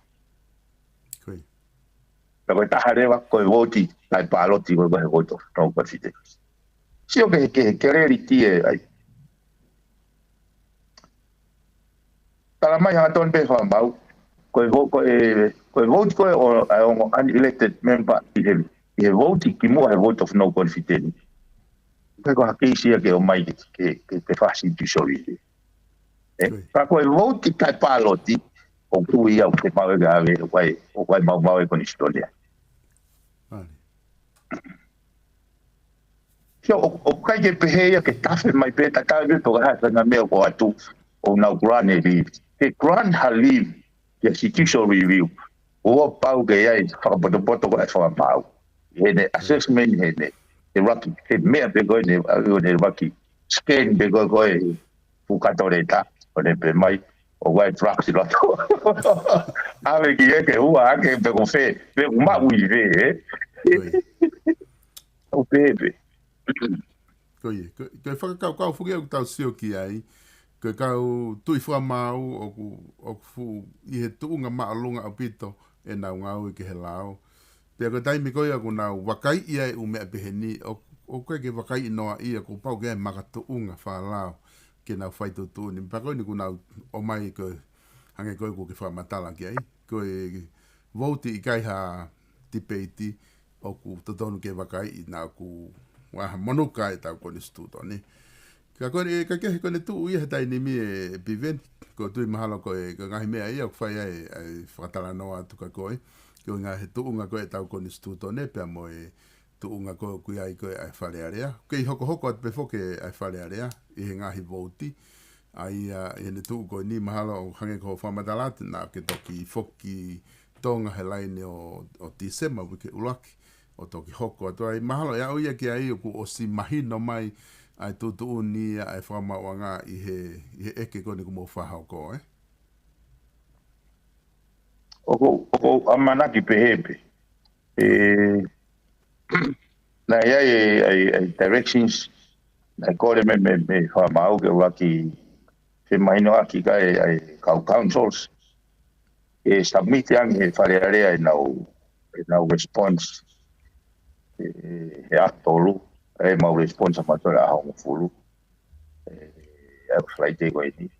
Ko ia. Pea ko e taha leva, ko e vouti taʻe pāloti, ko e, ko e vote of no confidence. Sio ki he, ki he, ki he reality ē, ʻai. Tala mai hangatonu pē fakamaau, ko e vo-, ko e, ko e vouti ko ē ʻo, ʻa e ongo unelected member ʻi he, ʻi he vouti kimuʻa he vote of no confidence. Ko e, ko ha keisi ia ke ʻomai ke, ke, ke, ke fasi tu sori. Ē? Ka ko e vouti taʻe pāloti, ʻoku ou tui au ke maʻu ʻe ia ʻave, ʻoku ʻikai, ʻoku ʻikai maumau e konisitūtone. Sio, ʻo, ʻoku ʻikai ke pehē ia ke tafe mai pē, tatau ai pē pe ko e hā e faʻahinga meʻa ʻoku ʻoatu, ʻoku nau grant e leave. Ke grant ha leave, kia judicial review. ʻOua pau ke ʻi ai fakapotopoto ko e fakamaau. Heʻene assessment, heʻene, he laki, he meʻa pē ko ē, heʻene laki, scan pē ko ē, ko e fukatoreta, ʻo ne pehē mai, ʻoku ʻi ai e drugs ʻi loto. ʻAve ki ai ke ʻoua, ʻa ke pe ko fē, pe ko maʻu ʻi fē, ē? ʻOku pehē pē. Ko ia, ko, ko e fakakaukau foki ʻoku tau sio ki ai, ko e kau tuʻi fakamaau ʻoku, ʻoku fuʻu ʻi he tuʻunga māʻolunga ʻaupito ʻenau ngāue ki he lao. Pea ko e taimi ko ia ʻoku nau vakaiʻi ai ʻū meʻa pehē ni, ʻo, ʻoku ʻikai ke vakaiʻi noa ia, kuo pau ke ʻi ai e makatuʻunga fakalao ke nau fai tuʻutuʻuni. Pea ko eni ʻoku nau ʻomai ko e, hangē ko ē ʻoku ke fakamatala ki ai, ko e vouti ʻikai ha tipeiti, ʻoku totonu ke vakaiʻi naʻa ʻoku ʻi ai ha monuka ʻetau konisitūtone. Ka ko eni, ka kehe ko eni tuʻu ia he taimi ni ē Piveni, ʻoku ou tui mahalo ko e, ko e ngaahi meʻa ia ʻoku fai ai, ʻa e fakatalanoa atu kia koe, ko e ngaahi tuʻunga ko ē ʻetau konisitūtone, pea mo e tuʻunga ko ē ʻoku ʻi ai ko ē ʻa e Fale Alea. Kei hokohoko atu pē foki ʻa e Fale Alea, ʻi he ngaahi vouti, ʻa ia, ʻi heʻene tuʻu ko eni mahalo ʻo hangē ko hoʻo fakamatala atu, naʻa ke toki foki Tonga he laine ʻo, ʻo Tīsema, uike ʻuluaki, ʻo toki hoko atu ai. Mahalo ʻe aʻu ia ki ai ʻoku ʻosi mahino mai ʻa e tuʻutuʻuni ia ʻa e fakamaauʻanga ʻi he, ʻi he ʻeke ko eni kuo mou fakahoko, ē? ʻOku, ʻoku ou ʻamanaki pehē pē. Ē, naʻe ʻi ai e, e, e directions, naʻe kole mei, mei, mei he fakamaau ke ʻuluaki femahinoʻaki ki ai ʻa e kau councils. ʻE submit ange he Fale Alea ʻenau, ʻenau response. Ē, he ʻaho tolu, ʻemau response ʻa mautolu ʻaho hongofulu. Ē, ʻa e Friday ko eni.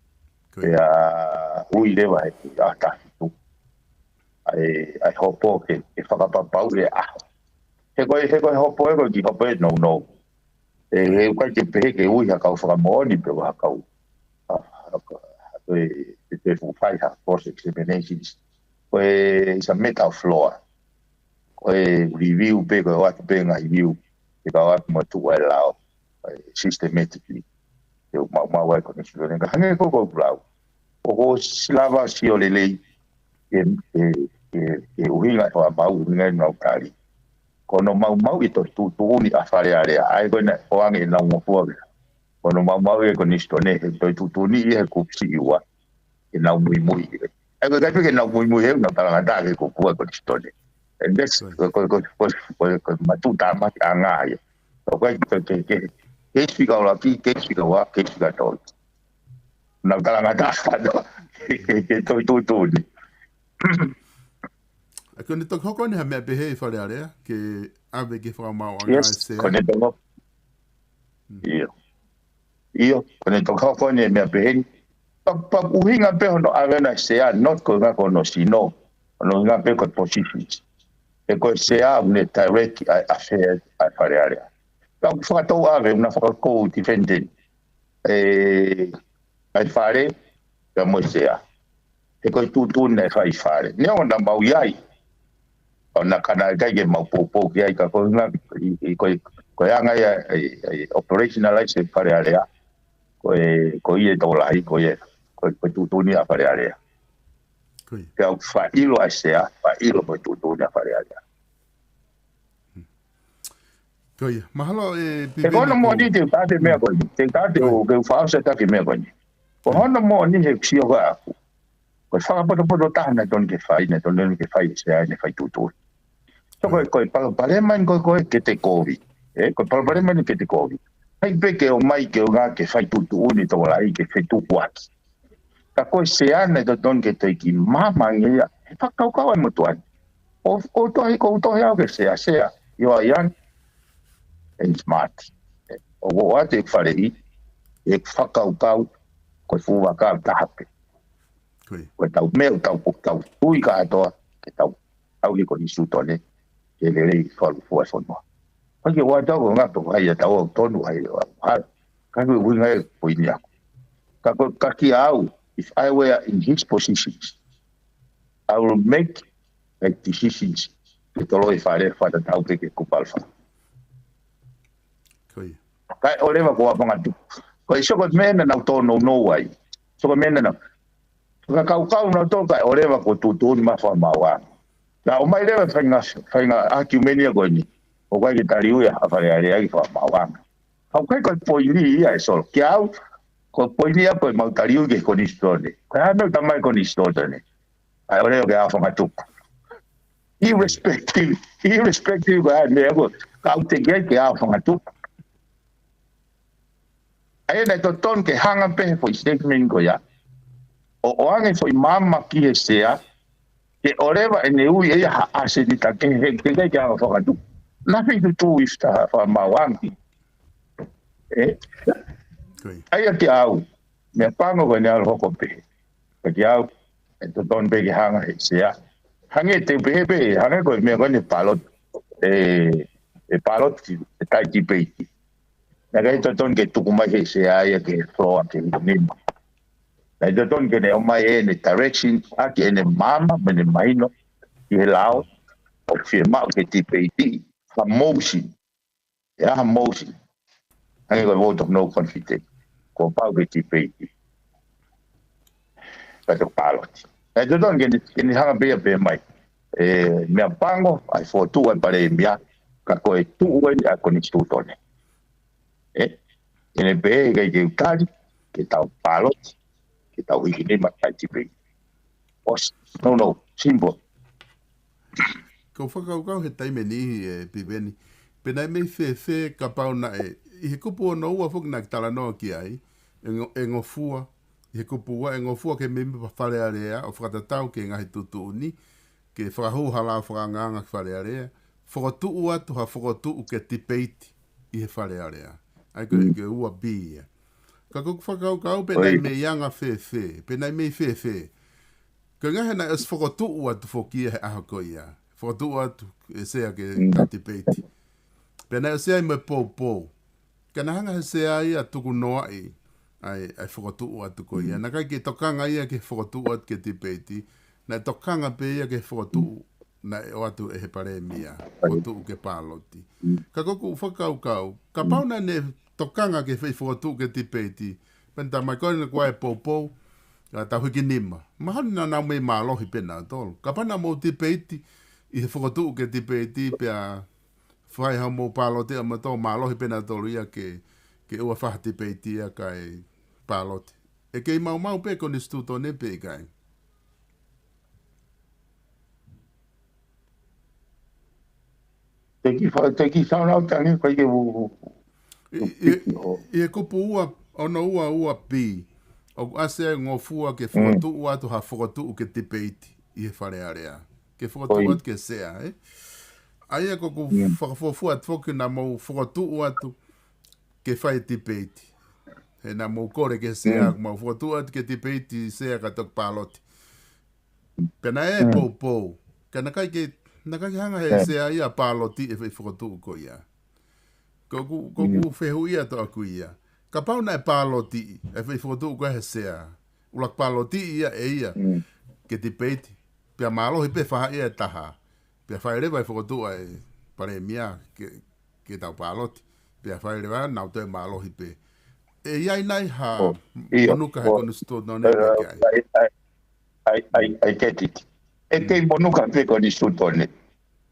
Ko ia. Pea ui leva he ʻaho taha fitu. ʻA e, ʻa e hopo ke, ke fakapapauʻi e ʻaho. He ko e, he ko e hopo ē, ko e kiʻi hopo ē nounou. Ē, he ʻoku ʻikai ke pehē ke ui ha kau fakamoʻoni pe ko ha kau, ʻa, ʻa, ʻa, ko e, ke, ke fuʻu fai ha cross examinations. Ko e, it's a matter of law. Ko e review pē, ko e ʻoatu pē ngaahi view, ke kau atu mo e tuʻu ʻa e lao, ʻa e systematically. Ke maumau ai konisitūtone, ka hangē ko ē ʻoku ou lau. ʻOku ou ʻosi lava sio lelei, ke, ke, ke, ke ʻuhinga e fakamaau, ʻuhinga ʻenau tali. Ko hono maumauʻi e tohi tuʻutuʻuni ʻa Fale Alea, ʻa ia ko ē naʻe ʻoange ʻenau ngofua. Ko hono maumauʻi e konisitūtone, he tohi tuʻutuʻuni ia he kupu siʻi ua. Ke nau muimui. ʻA ia ko e ʻikai pē ke nau muimui he ʻoku nau talangataʻa ki he kupu ʻa e konisitūtone. And that's, ko, ko, ko e matuʻutāmaki ʻanga ia. Ko e, ko e, ke, ke, ke speaker ʻuluaki, ke speaker ua, ke speaker tolu. Nau talangataʻa atu, ke, ke, ke tohi tuʻutuʻuni. ʻA, ko ʻene toki hoko eni ha meʻa pehē ʻi Fale Alea, ke ʻave ke fakamaauʻanga e sea. Yes, ko ʻene toki hoko. ʻIo. ʻIo, ko ʻene toki hoko eni e meʻa pehē ni. Pea, pea ʻuhinga pē hono ʻave ʻa e sea, not ko e ʻuhinga ko hono sino. Hono ʻuhinga pē ko e positions. He ko e sea ʻoku ne direct ʻa e, ʻa e sea, ʻa e Fale Alea. Pea ʻoku fakatou ʻave, ʻoku na fakatou defendant. ʻE, ʻa e Fale, pea mo e sea. He ko e tuʻutuʻuni naʻe fai ʻe Fale. Neongo naʻa mau ʻi ai. ʻO na ka naʻe ʻikai ke mau poupou ki ai ka ko e ʻuhinga, ʻi, ʻi, ko e, ko e anga ia, ʻi, ʻi, operationalize e Fale Alea. Ko e, ko ia e tokolahi, ko ia, ko e, ko e tuʻutuʻuni ʻa Fale Alea. Ko ia. Pea ʻoku faʻa ʻilo ʻa e sea, faʻa ʻilo ko e tuʻutuʻuni ʻa Fale Alea. Ko ia, mahalo ē, He ko hono Piveni moʻoni ko te u tate meʻa ko eni. Te u tate Ko ia. ʻo ke u fakaʻosi atu ki he meʻa ko eni. Ko Ko ia. hono moʻoni he sio ko ē ʻaku. Ko e fakapotopoto taha naʻe tonu ke fai, naʻe tonu ke fai, sea naʻe fai tuʻutuʻuni. So ko e, Ko ia. ko e palopalema eni ko e, ko e ke te kovi. Ē, ko e palopalema eni ke te kovi. ʻIkai pē ke ʻomai ke ʻuhinga ke fai tuʻutuʻuni tokolahi ke fetukuaki. Ka ko e sea naʻe totonu ke toe kiʻi maama ange ia. He fakakaukau ʻa e motuʻa ni. ʻO, ʻo tohi, ko u tohi au ke sea, sea. ʻIo ai ange. ʻE smart. ʻO ko atu e faleʻi, e fakakaukau, ko e fuʻu vaka taha pē. Ko ia. Ko e tau meʻa, tau, tau, tui kātoa, ke tau, tau ki ko ni sutone, ke lelei falu fua e fonua. Ka ke ua tau ko ngā tō hai a tau au tonu ai o au. Hai, ka ke ui ngai ko ini aku. Ka ko, ka ki au, if I were in his positions, I will make a decisions ke tolo e fale fata tau pe ke kupal fa. Ko ia. Ka e ʻoleva ko a fanga tu. Ko e soko mena nau tō no no ai. Soko mena nau. Ka kau kau nau tō ka e ʻoleva ko tu tu ni ma fa mau a. Ka o mai leva fainga, fainga argument ia ko ini. ʻO kai ke tali uia a fale ale ai fa mau a. Kau kai ko e poini ia e solo. Ki au, ko e poini ia ko e mau tali ui ke ko ni sitone. Ko e hame uta mai ko ni sitone. Ai, ʻo leo ke a fanga tuku. Irrespective, irrespective ko e meʻa ko, ka u te ke ke a fanga tuku. Ai, ena e totonu ke hanga pē he foʻi statement ko ia. ʻO, ʻo ange foʻi mama ki he sea, ke ʻoleva ʻene ui e ia ha ase ni ta ke he, ke ke ke a fanga tuku. Na fi tu tu ifta fa mau angi. E? Ko ia. Ai, a ki au, meʻa pango ko ene alo hoko pē. Ka ki au, e totonu pē ke hanga he sea. Hange te pē pē, hange ko e meʻa ko ene palot, e, e palot ki, e tai ki peiti. Na kai totonu ke tuku mai he sea ia ke floa ke nima. Na totonu ke ne o mai ene direction, a ki ene mama, me ne maino, ki he lao, ʻo fie mau ke ti peiti, ha motion. ʻE aha motion? Hangē ko e vote of no confidence. Ko pau ke ti peiti. Ka te paloti. E te tonu ke ni, ke ni hanga pē ia pē mai. E meʻa pango, ai fotu ai pale e meʻa, ka ko e tu ai a ko ni tu tone. E, ke ne pē kai ke utali, ke tau paloti, ke tau hiki ni ma kai ti peiti. Os, no, no, simple. Ko fakakaukau he taime ni e Piveni. Pe nai mei fēfē kapau na e. ʻI he kupu ono ua foki na ki talanoa ki ai. E, ngo, e ngofua. ʻI he kupu ua e ngofua ke mei mei pa fale alea. ʻO fakatatau ke ngahi tutu ni. Ke fakahū hala fakanganga ki fale alea. Fokotuʻu atu ha fokotuʻu ke tipeiti. ʻI he fale alea. Ai ko e ke ua pia. Ka ko fakakaukau pe nai mei anga fēfē. Pe nai mei fēfē. Ko e ngahe na ʻosi fokotuʻu atu foki ia he ʻaho ko ia. Fokotuʻu atu e sea ke tau tipeiti. Pea na ʻosi ai mo e poupou. Ka na hanga he sea ia tuku noaʻi ai, ai fokotuʻu atu ko ia. Na kai ke tokanga ia ke fokotuʻu atu ke tipeiti. Na tokanga pē ia ke fokotuʻu. Na e o atu e he pale mia. Fokotuʻu ke paloti. Ka koku fakakaukau. Kapau na ne tokanga ke fei fokotuʻu ke tipeiti. Pea ta mai koe na kua e poupou, a tau hiki nima. Mahani na nau mei mālohi pē na tolu. Kapana mou tipeiti, ʻi he fokotuʻu ke tipeiti, pea fai ha mou pālote a matou mālohi pē na tolu ia ke, ke ua faha tipeiti ia kai pālote. E kei mau mau pē ko ni stutone pē i kai. Te ki fa, te ki sauna o tangi kai ke u. I, i, i e kupu ua, ono ua ua pi. ʻOku ʻasi e ngofua ke fokotuʻu atu ha fokotuʻu ke tipeiti. ʻI he fale alea. Ke fokotuʻu atu ke sea, e? Aia ko ku fakafuafua atu foki na mau fokotuʻu atu ke fai tipeiti. He na mau kore ke sea, mau fokotuʻu atu ke tipeiti sea ka toki pāloti. Pea na e poupou. Ka na kai ke, na kai ke hanga he sea ia pāloti e fai fokotuʻu ko ia. Ko ku, ko ku fehu ia to aku ia. Kapau na e pāloti e fai fokotuʻu ko ia he sea. ʻUluaki pāloti ia e ia ke tipeiti. Pea mālohi pē faha ia e taha. Pea fai leva e fokotuʻu ai pale mia ke, ke tau pāloti. Pea fai leva nau toe mālohi pē. E iai nai ha monuka he konisitūtone pē ke ai. Ai, ai, ai, ke titi. E kei monuka pē ko ni sutone.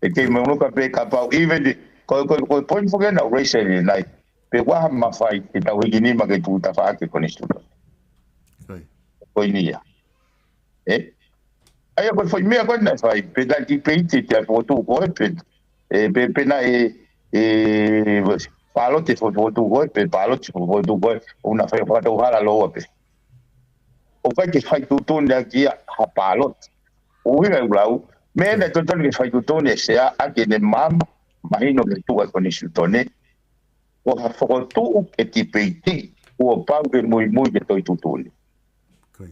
E kei monuka pē kapau, even the, ko, ko, ko point foki na raise ni nai. Pe kua ha mafai, ke tau hiki nima ke tu tafa ake ko ni sutone. Ko ini ia. E? Aia ko fai mea ko na fai, pe ta ki pe iti te a fotu ko e pe. E, pe, pe na e, e, palote fo, fotu ko e, pe palote fo, fotu ko e, una fai, fai tau hala loa pe. ʻO kai ke fai tutun da kia ha palote. ʻUhinga e ulau, Meʻa naʻe totonu ke fai tuʻutuʻuni ʻe Sea ʻaki ʻene maama, mahino ke tuʻu ʻa e konisitūtone, ko ha fokotuʻu ke tipeiti, kuo pau ke muimui ke toe tuʻutuʻuni. ʻA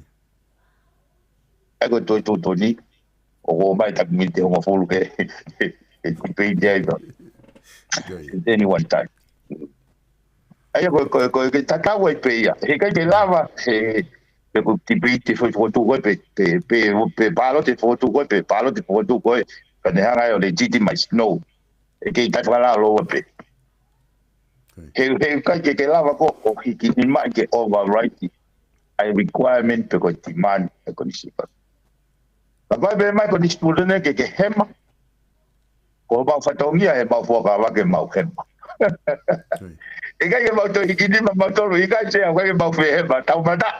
ia ko e toe tuʻutuʻuni, ʻoku ʻomai taku miniti ʻe hongofulu ke, ke tipeiti ai tō. At any one time. ʻA ia ko, ko, ko, ke tatau ai pē ia. He ʻikai ke lava, he, pe ko tipeiti foʻi fokotuʻu ko ē, pe, pe, pe, pe pālote fokotuʻu ko ē, pe pālote fokotuʻu ko ē, ka ne hanga ai ʻo legitimize. No. ʻE kei tai fakalalo pē. He, he ʻikai ke, ke lava ko, ʻo hiki nima ke override ʻa e requirement pe ko e demand ʻa e konisitūtone. Ka ʻoku ʻi ai pē ʻemau konisitūtone ke, ke hema, ko ʻemau fatongia ʻemau fuakava ke mau hema. ʻIkai ke mau toe hiki nima mautolu, ʻikai Sea, ʻikai ke mau fehema, taumata.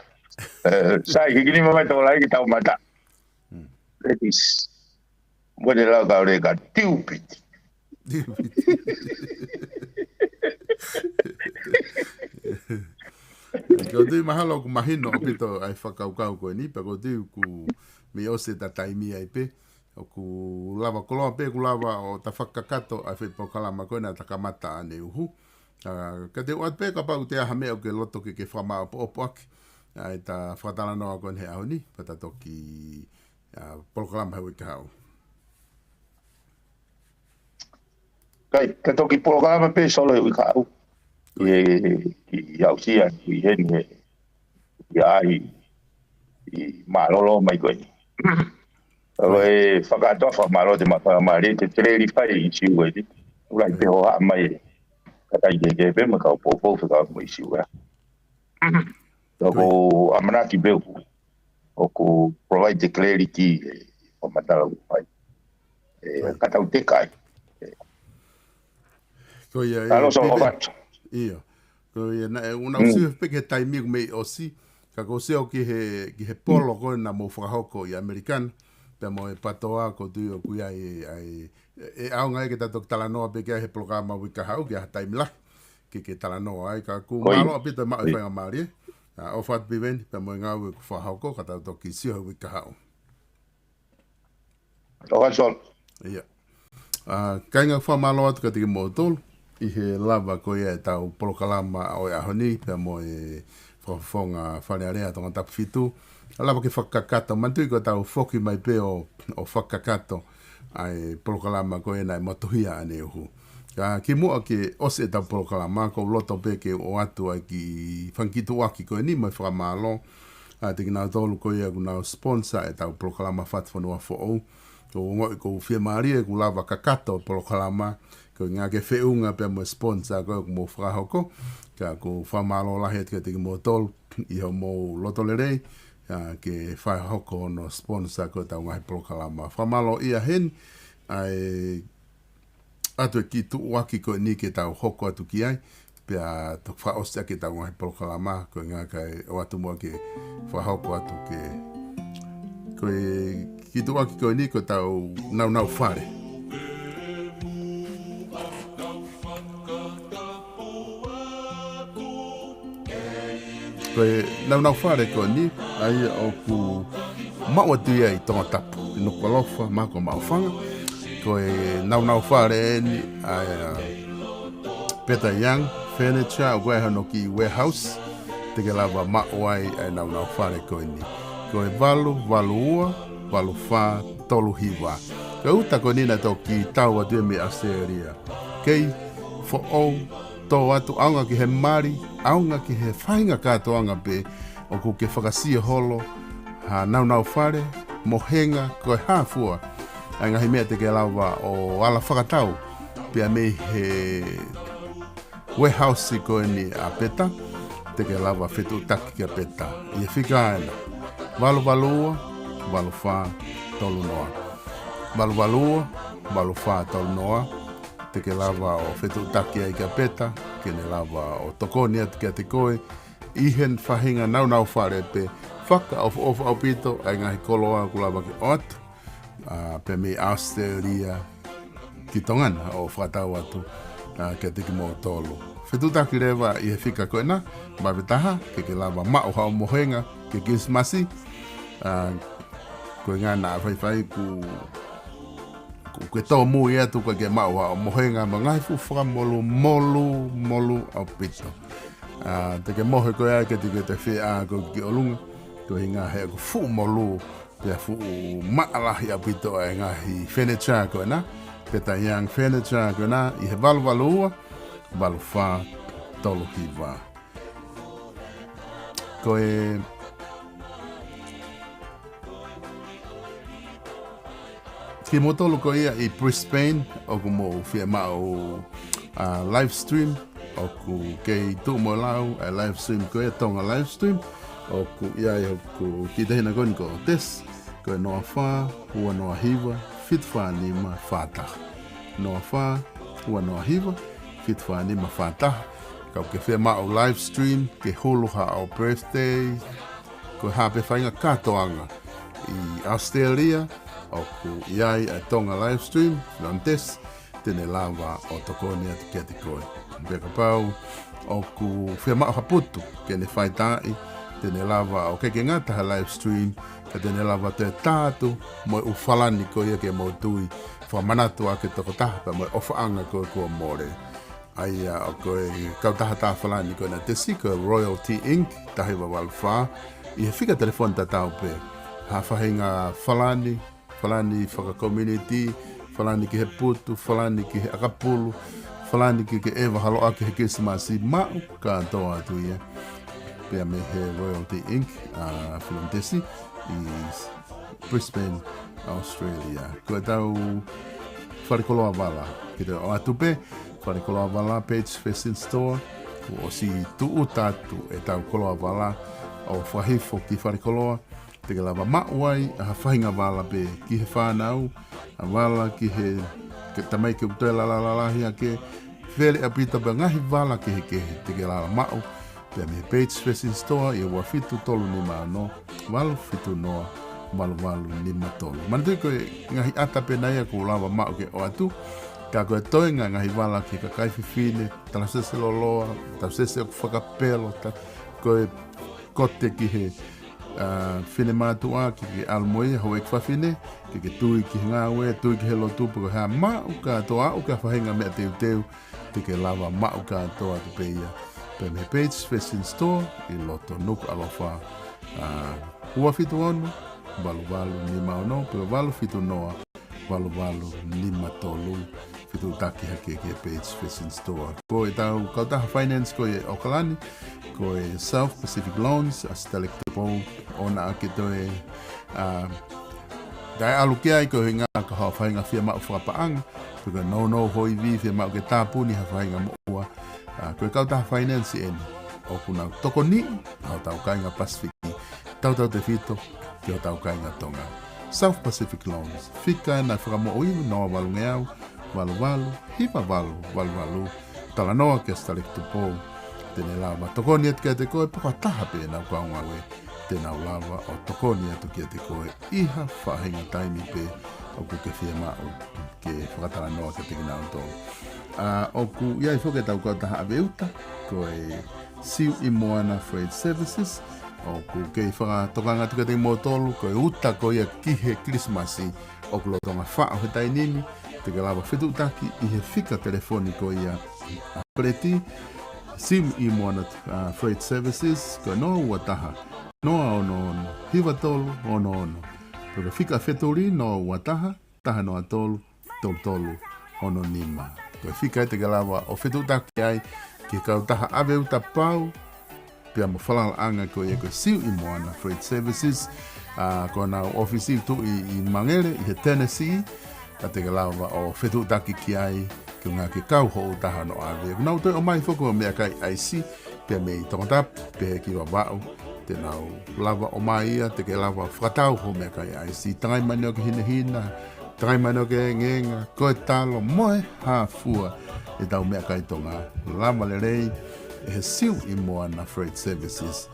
Eh, sai, hiki nima mai tō lai ke taumata. That is, mo e lau ka ore ka stupid. Ko tui mahalo ʻoku mahino ʻaupito ʻa e fakakaukau ko eni, pea ko tui ʻoku mei ʻosi ʻeta taimi ai pē, ʻoku lava koloa pē, ʻoku lava ʻo ta fakakakato ʻa e foʻi polokalama ko ena ʻa ta kamata ʻaneuhu. ʻA, ka te u ʻoatu pē kapau ʻoku ʻi ai ha meʻa ʻoku ke loto ke, ke fakamāʻopoʻopo ʻaki ʻa ʻeta fakatalanoa ko eni he ʻaho ni, pea ta toki, ʻa, polokalama he uike kahaʻu. Kai, ka toki polokalama pē Solo he uike kahaʻu. ʻI he, ʻi he aʻusia, ʻi heni he, ʻi ai, ʻi mālōlō mai ko eni. Ka ko e fakakātoa fakamālō te ma-, fakamālō te clarify e ʻīsiu ko eni. ʻUluaki pē hohaʻa mai e kakai kehekehe pē mo e kau poupou fekauʻaki mo e ʻīsiu ē. Ka ko e ʻamanaki pē ʻoku, ʻoku provide the clarity e fakamatala ʻoku fai. E, ka tau teka ai. Ko ia, e, Talosa Pipe. Movatu. ʻIo. Ko ia, naʻe, ʻoku ou sio pē ki he taimi ʻoku mei ʻosi. Ka ʻoku ou sio ki he, ki he polo ko ē naʻa mou fakahoko ʻi ʻAmelika ni. Pea mo e PTOA ko tui ʻoku ʻi ai, ʻa e, e, ʻe ʻaonga ai ke ta toki talanoa pē ki ai he polokalama uike kahaʻu ki ha taimi lahi. Ke, ke talanoa ai, ka ʻoku mālō ʻaupito e maʻu e faingamālie. ʻA, ʻofa atu Piveni, pea mo e ngāue ʻoku fakahoko, ka tau toki sio he uike kahaʻu. ʻOfa atu Solo. ʻIo. ʻA, kāinga, fakamālō atu kiate kimoutolu ʻi he lava ko ia ʻetau polokalama ʻo e ʻaho ni, pea mo e fakafofonga Fale Alea Tongatapu fitu. ʻA, lava ke fakakakato, manatuʻi ko ʻetau foki mai pē ʻo, ʻo fakakakato ʻa e polokalama ko ena ʻa e Motuhia ʻAneuhu. Ka kimuʻa ke ʻosi ʻetau polokalama, ʻoku ou loto pē ke ʻoatu ʻa e kiʻi fanga kiʻi tuʻuaki ko eni mo e fakamālō ʻa, kiate kinautolu ko ia ʻoku nau sponsor ʻetau polokalama Fatufonua Foʻou. ʻOku ou ongoʻi ʻoku fiemālie ʻoku lava kakato e polokalama, koeʻuhinga ke feʻunga pea mo e sponsor ko ē ʻoku mou fakahoko. Ka ʻoku ou fakamālō lahi atu kiate kimoutolu ʻi hoʻomou loto lelei, ʻa, ke fakahoko hono sponsor ko ē ʻetau ngaahi polokalama. Fakamālō ia heni, ʻa e ʻoatu e kiʻi tuʻuaki ko eni ke tau hoko atu ki ai, pea toki fakaʻosi ʻaki ʻetau ngaahi polokalama, koeʻuhinga kae ʻoatu muʻa ke fakahoko atu ke, ko e kiʻi tuʻuaki ko eni ko ʻetau naunau fale. Ko e naunau fale ko eni, ʻa ia ʻoku maʻu atu ia ʻi Tongatapu, ʻi Nukuʻalofa, mahalo ko Maʻufanga. Ko e naunau fale eni, ʻa ia, Peta Young Furniture, ʻoku ʻi ai hono kiʻi warehouse, te ke lava maʻu ai ʻa e naunau fale ko eni. Ko e valu valu ua, valu fā tolu hiva. Ko e uta ko eni naʻe toki tau atu ia mei ʻAositelēlia. Kei foʻou, tō atu, ʻaonga ki he mali, ʻaonga ki he faʻahinga kātoanga pē ʻoku ke fakasio holo ha naunau fale, mohenga, ko e hā fua ʻa e ngaahi meʻa te ke lava ʻo ala fakatau pea mei he warehouse ko eni ʻa Peta, te ke lava fetuʻutaki kia Peta ʻi he fika ena, valu valu ua, valu fā tolu noa. Valu valu ua, valu fā tolu noa. Te ke lava ʻo fetuʻutaki ai kia Peta, ke ne lava ʻo tokoni atu kiate koe ʻi he faʻahinga naunau fale pē. Fakaʻofoʻofa ʻaupito ʻa e ngaahi koloa ʻoku lava ke ʻoatu, ʻa, pea mei ʻAositelēlia ki Tonga na ʻo fakatau atu, ʻa, kiate kimoutolu. Fetuʻutaki leva ʻi he fika ko ena, vave taha, ke ke lava maʻu haʻo mohenga ki he Kilisimasi, ʻa, koeʻuhinga naʻa faifai ʻoku ʻoku ke tōmui atu, ʻoku ke maʻu ʻa e mohenga mo e ngaahi fuʻu fakamolū, molū, molū ʻaupito. ʻA, te ke mohe koe ai ke te ke te fie ʻā koe ki ʻolunga, ko e ʻuhinga he ʻoku fuʻu molū, pea fuʻu maʻalahi ʻaupito ʻa e ngaahi furniture ko ena, pea ʻa e ngaahi furniture ko ena, ʻi he valu valu ua, valu fā, tolu hiva. Ko e kimoutolu ko ia ʻi Brisbane, ʻoku mou fie maʻu, ʻa, live stream, ʻoku kei tuʻu mo lau, ʻa e live stream ko ia Tonga live stream, ʻoku ʻi ai hoku kiʻi tehina ko eni ko Tesi, ko e noa fā, ua noa hiva, fitu fā nima, fā taha. Noa fā, ua noa hiva, fitu fā nima, fā taha. Kapau ʻoku ke fie maʻu live stream, ke hulu haʻo birthday, ko e hā pē faʻahinga kātoanga ʻi Australia, ʻoku ʻi ai ʻa e Tonga live stream, Filonia Tesi, te ne lava ʻo tokoni atu kiate koe. Pea kapau ʻoku fie maʻu ha putu ke ne fai taʻi, te ne lava ʻo ʻikai ke ngata ha live stream, ka te ne lava ʻo tā atu mo e ʻū falani ko ia ke mou tui, fakamanatu ʻaki e tokotaha pea mo e ʻofaʻanga ko ē kuo mole. ʻA ia ʻoku ʻi ai e kautaha tā falani ko ena Tesi ko e Royalty Ink, taha hiva valu fā, ʻi he fika telefoni tatau pē. Ha faʻahinga falani, falani faka-community, falani ki he putu, falani ki he ʻakapulu, falani ke ke ʻeva haloʻaki he Kilisimasi, maʻu kātoa atu ia. Pea mei he Royalty Ink, ʻa, Filonia Tesi, ʻi Brisbane, Australia. Ko ʻetau fale koloa vala, ke te ʻoatu pē, fale koloa vala, Page Fashion Store, kuo ʻosi tuʻuta atu ʻetau koloa vala ʻo fakahifo ki fale koloa, te ke lava maʻu ai ʻa ha faʻahinga vala pē ki he fānau, ʻa e vala ki he, ki he tamaiki ʻoku toe lalahi hake, vale ʻaupito pea ngaahi vala kehekehe te ke lava maʻu, pea mei he Page Fashion Store ʻi he ua fitu tolu nima ono, valu fitu noa, valu valu nima tolu. Manatuʻi ko e ngaahi ʻata pē ena ia ʻoku lava maʻu ke ʻoatu, ka ko e toenga ngaahi vala ki he kakai fefine, talasese loloa, talasese ʻoku fakapelo, ta-, ko e kote ki he, ʻa, finemātuʻa, ke ke ʻalu mo ia, houʻeiki fafine, ke ke tui ki he ngāue, tui ki he lotu, pe ko e hā, maʻu kātoa, aʻu ki ha faʻahinga meʻa teuteu, te ke lava maʻu kātoa atu pē ia. Pea mei he Page Fashion Store ʻi loto Nukuʻalofa, ʻa, ua fitu ono, valu valu nima ono, pe valu fitu noa, valu valu nima tolu, fetuʻutaki hake ki he Page Fashion Store. Ko ʻetau kautaha finance ko ē ʻi ʻAokalani, ko e South Pacific Loans, ʻa Sitaleki Tupou, ʻoua naʻa ke toe, ʻa, taʻeʻalu ki ai, ko e ʻuhinga ko ha faʻahinga fie maʻu fakapaʻanga, pe ko e nounou ho ivi, fie maʻu ke tāpuni ha faʻahinga moʻua. ʻA, ko e kautaha finance eni ʻoku nau tokoniʻi ʻa hotau kāinga Pasifiki, tautautefito ki hotau kāinga Tonga. South Pacific Loans, fika ena fakamoʻui, noa valungeau, valu valu, hiva valu, valu valu. Talanoa kia Sitaleki Tupou, te ne lava tokoni atu kiate koe, pe ko ha taha pē ʻenau kau ngāue, te nau lava ʻo tokoni atu kiate koe ʻi ha faʻahinga taimi pē ʻoku ke fie maʻu ke fakatalanoa kiate kinautolu. ʻA, ʻoku ʻi ai foki ʻetau kautaha ʻave uta, ko e Siuʻi Moana Freight Services, ʻoku kei fakatokanga atu kiate kimoutolu, ko e uta ko ia ki he Kilisimasi, ʻoku lolotonga faʻo he taimi ni, te ke lava fetuʻutaki ʻi he fika telefoni ko ia ʻa Peleti, Siuʻi Moana, ʻa, Freight Services, ko e noa ua taha, noa ono ono, hiva tolu ono ono. Pe ko e fika Fetuli, noa ua taha, taha noa tolu, tolu tolu ono nima. Ko e fika ia te ke lava ʻo fetuʻutaki ai ki he kautaha ʻave uta pau, pea mo e falalaʻanga ko ia ko e Siuʻi Moana Freight Services, ʻa, ko honau ʻōfisi ʻoku tuʻu ʻi, ʻi Mangere, ʻi he Tennessee, ka te ke lava ʻo fetuʻutaki ki ai, ke ʻuhinga ke kau hoʻo uta hono ʻave. ʻOku nau toe ʻomai foki hoʻo meʻakai ʻaisi, pea mei Tongatapu, pehē ki Vavaʻu, te nau lava ʻomai ia, te ke lava fakatau hoʻo meʻakai ʻaisi. Tangai mai neongo e hinehina, tangai mai neongo e ngeʻenga, ko e talo mo e hā fua ʻetau meʻakai Tonga, lava lelei ʻe he Siuʻi Moana Freight Services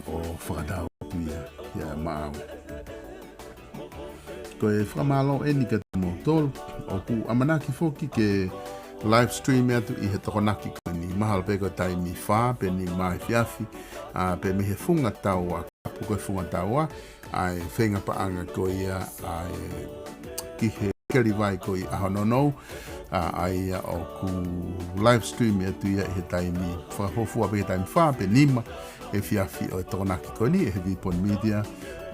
ʻo fakatau atu ia, ia maʻau. Ko e fakamālō eni kiate kimoutolu, ʻoku ʻamanaki foki ke live stream atu ʻi he Tokonaki ko eni, mahalo pē ko e taimi fā, pe nima efiafi, ʻa, pe mei he funga taua, kapu ko e funga taua, ʻa e feinga paʻanga ko ia, ʻa e ki he Kelly Vai ko ia ʻaho nounou, ʻa, ʻa ia ʻoku live stream atu ia ʻi he taimi, fakafuofua pē he taimi fā pe nima efiafi ʻo e Tokonaki ko eni ʻe he Vipon Media,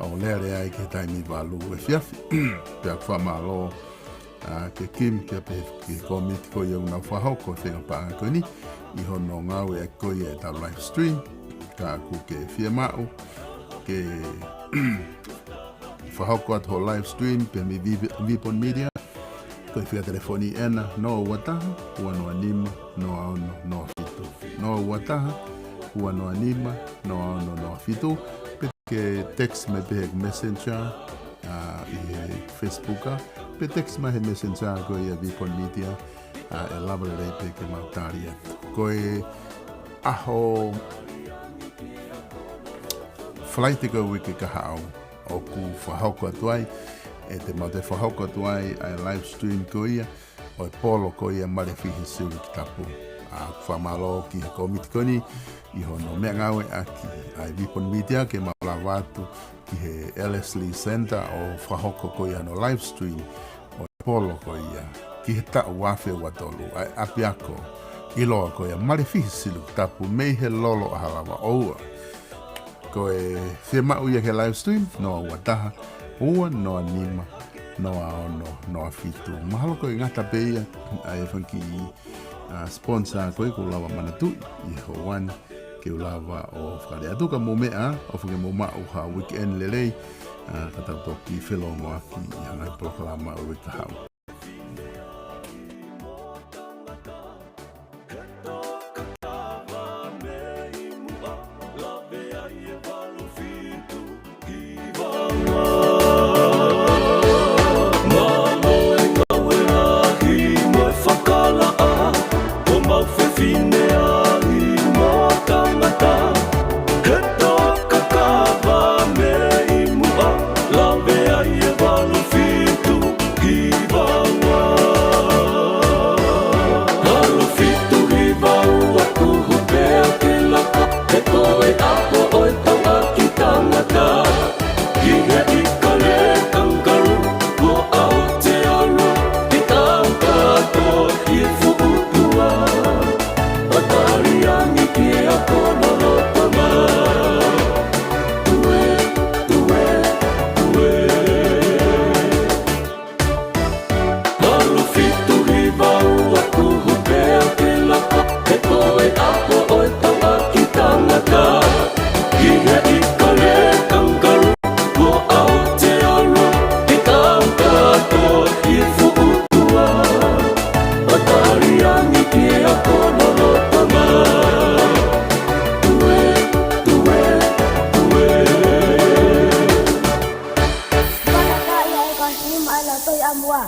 ʻo lele ai ki he taimi valu efiafi. Pea ʻoku fakamālō, ʻa, kia Kim, kia pehē ki he kōmiti ko ia ʻoku nau fakahoko e fenga paʻanga ko eni, ʻi hono ngāueʻaki ko ia ʻetau live stream, ka ʻoku ke fiemaʻu ke fakahoko atu hoʻo live stream pē mei Vi-, Vipon Media, ko e fika telefoni ena, noa ua taha, ua noa nima, noa ono, noa fitu. Noa ua taha, ua noa nima, noa ono, noa fitu. Pe ke text mai pē he Messenger, ʻa, ʻi he Facebook, ʻa, pe text mai he Messenger ko ia Vipon Media, ʻa, ʻe lava lelei pē ke mau tali atu. Ko e ʻaho Falaite ko e uike kahaʻu ʻoku fakahoko atu ai, ʻe te mau toe fakahoko atu ai ʻa e live stream ko ia ʻo e polo ko ia Malefihi Siuliki Tapu. ʻA, fakamālō ki he kōmiti ko eni ʻi hono meʻangāueʻaki ʻa e Vipon Media ke mau lava atu ki he Ellerslie Center ʻo fakahoko ko ia hono live stream ʻo e polo ko ia ki he taʻu ua afe ua tolu, ʻa e ʻapiako ʻiloa ko ia Malefihi Siuliki Tapu mei he lolo ʻa Halava ʻo Ua. Ko e fiemaʻu ia ki he live stream, noa ua taha, ua noa nima, noa ono, noa fitu. Mahalo ko e ngata pē ia ʻa e fanga kiʻi, ʻa, sponsor ko ē ʻoku ou lava manatuʻi ʻi he houa ni ke u lava ʻo fakalea atu, ka mou meʻa, ʻofa ke mou maʻu ha weekend lelei, ʻa, ka tau toki felōngoaki ʻi ha ngaahi polokalama ʻo e uike kahaʻu. Ko mau fefine ahi mo tangata, he toka kava mei muʻa, lave ai e valu fitu hiva ua. Valu fitu hiva ua, kuhu pea ke laka, he ko e ʻaho ʻo e tauʻaki tangata. ʻI he ʻikale kangaroo, mo Aotearoa, ʻi tau kātoa ʻi fuʻu tua. ʻO tali angi ki he ako lolotonga. Tue, tue, tue. Valu fitu hiva ua, kuhu pea ke laka, he ko e ʻaho ʻo e tauʻaki tangata. ʻI he ʻikale kangaroo, mo Aotearoa, ʻi tau kātoa ʻi fuʻu tua. ʻO tali angi ki he ako lolotonga. Tue, tue, tue. Mana ka ia e kasi ma ala toi amua.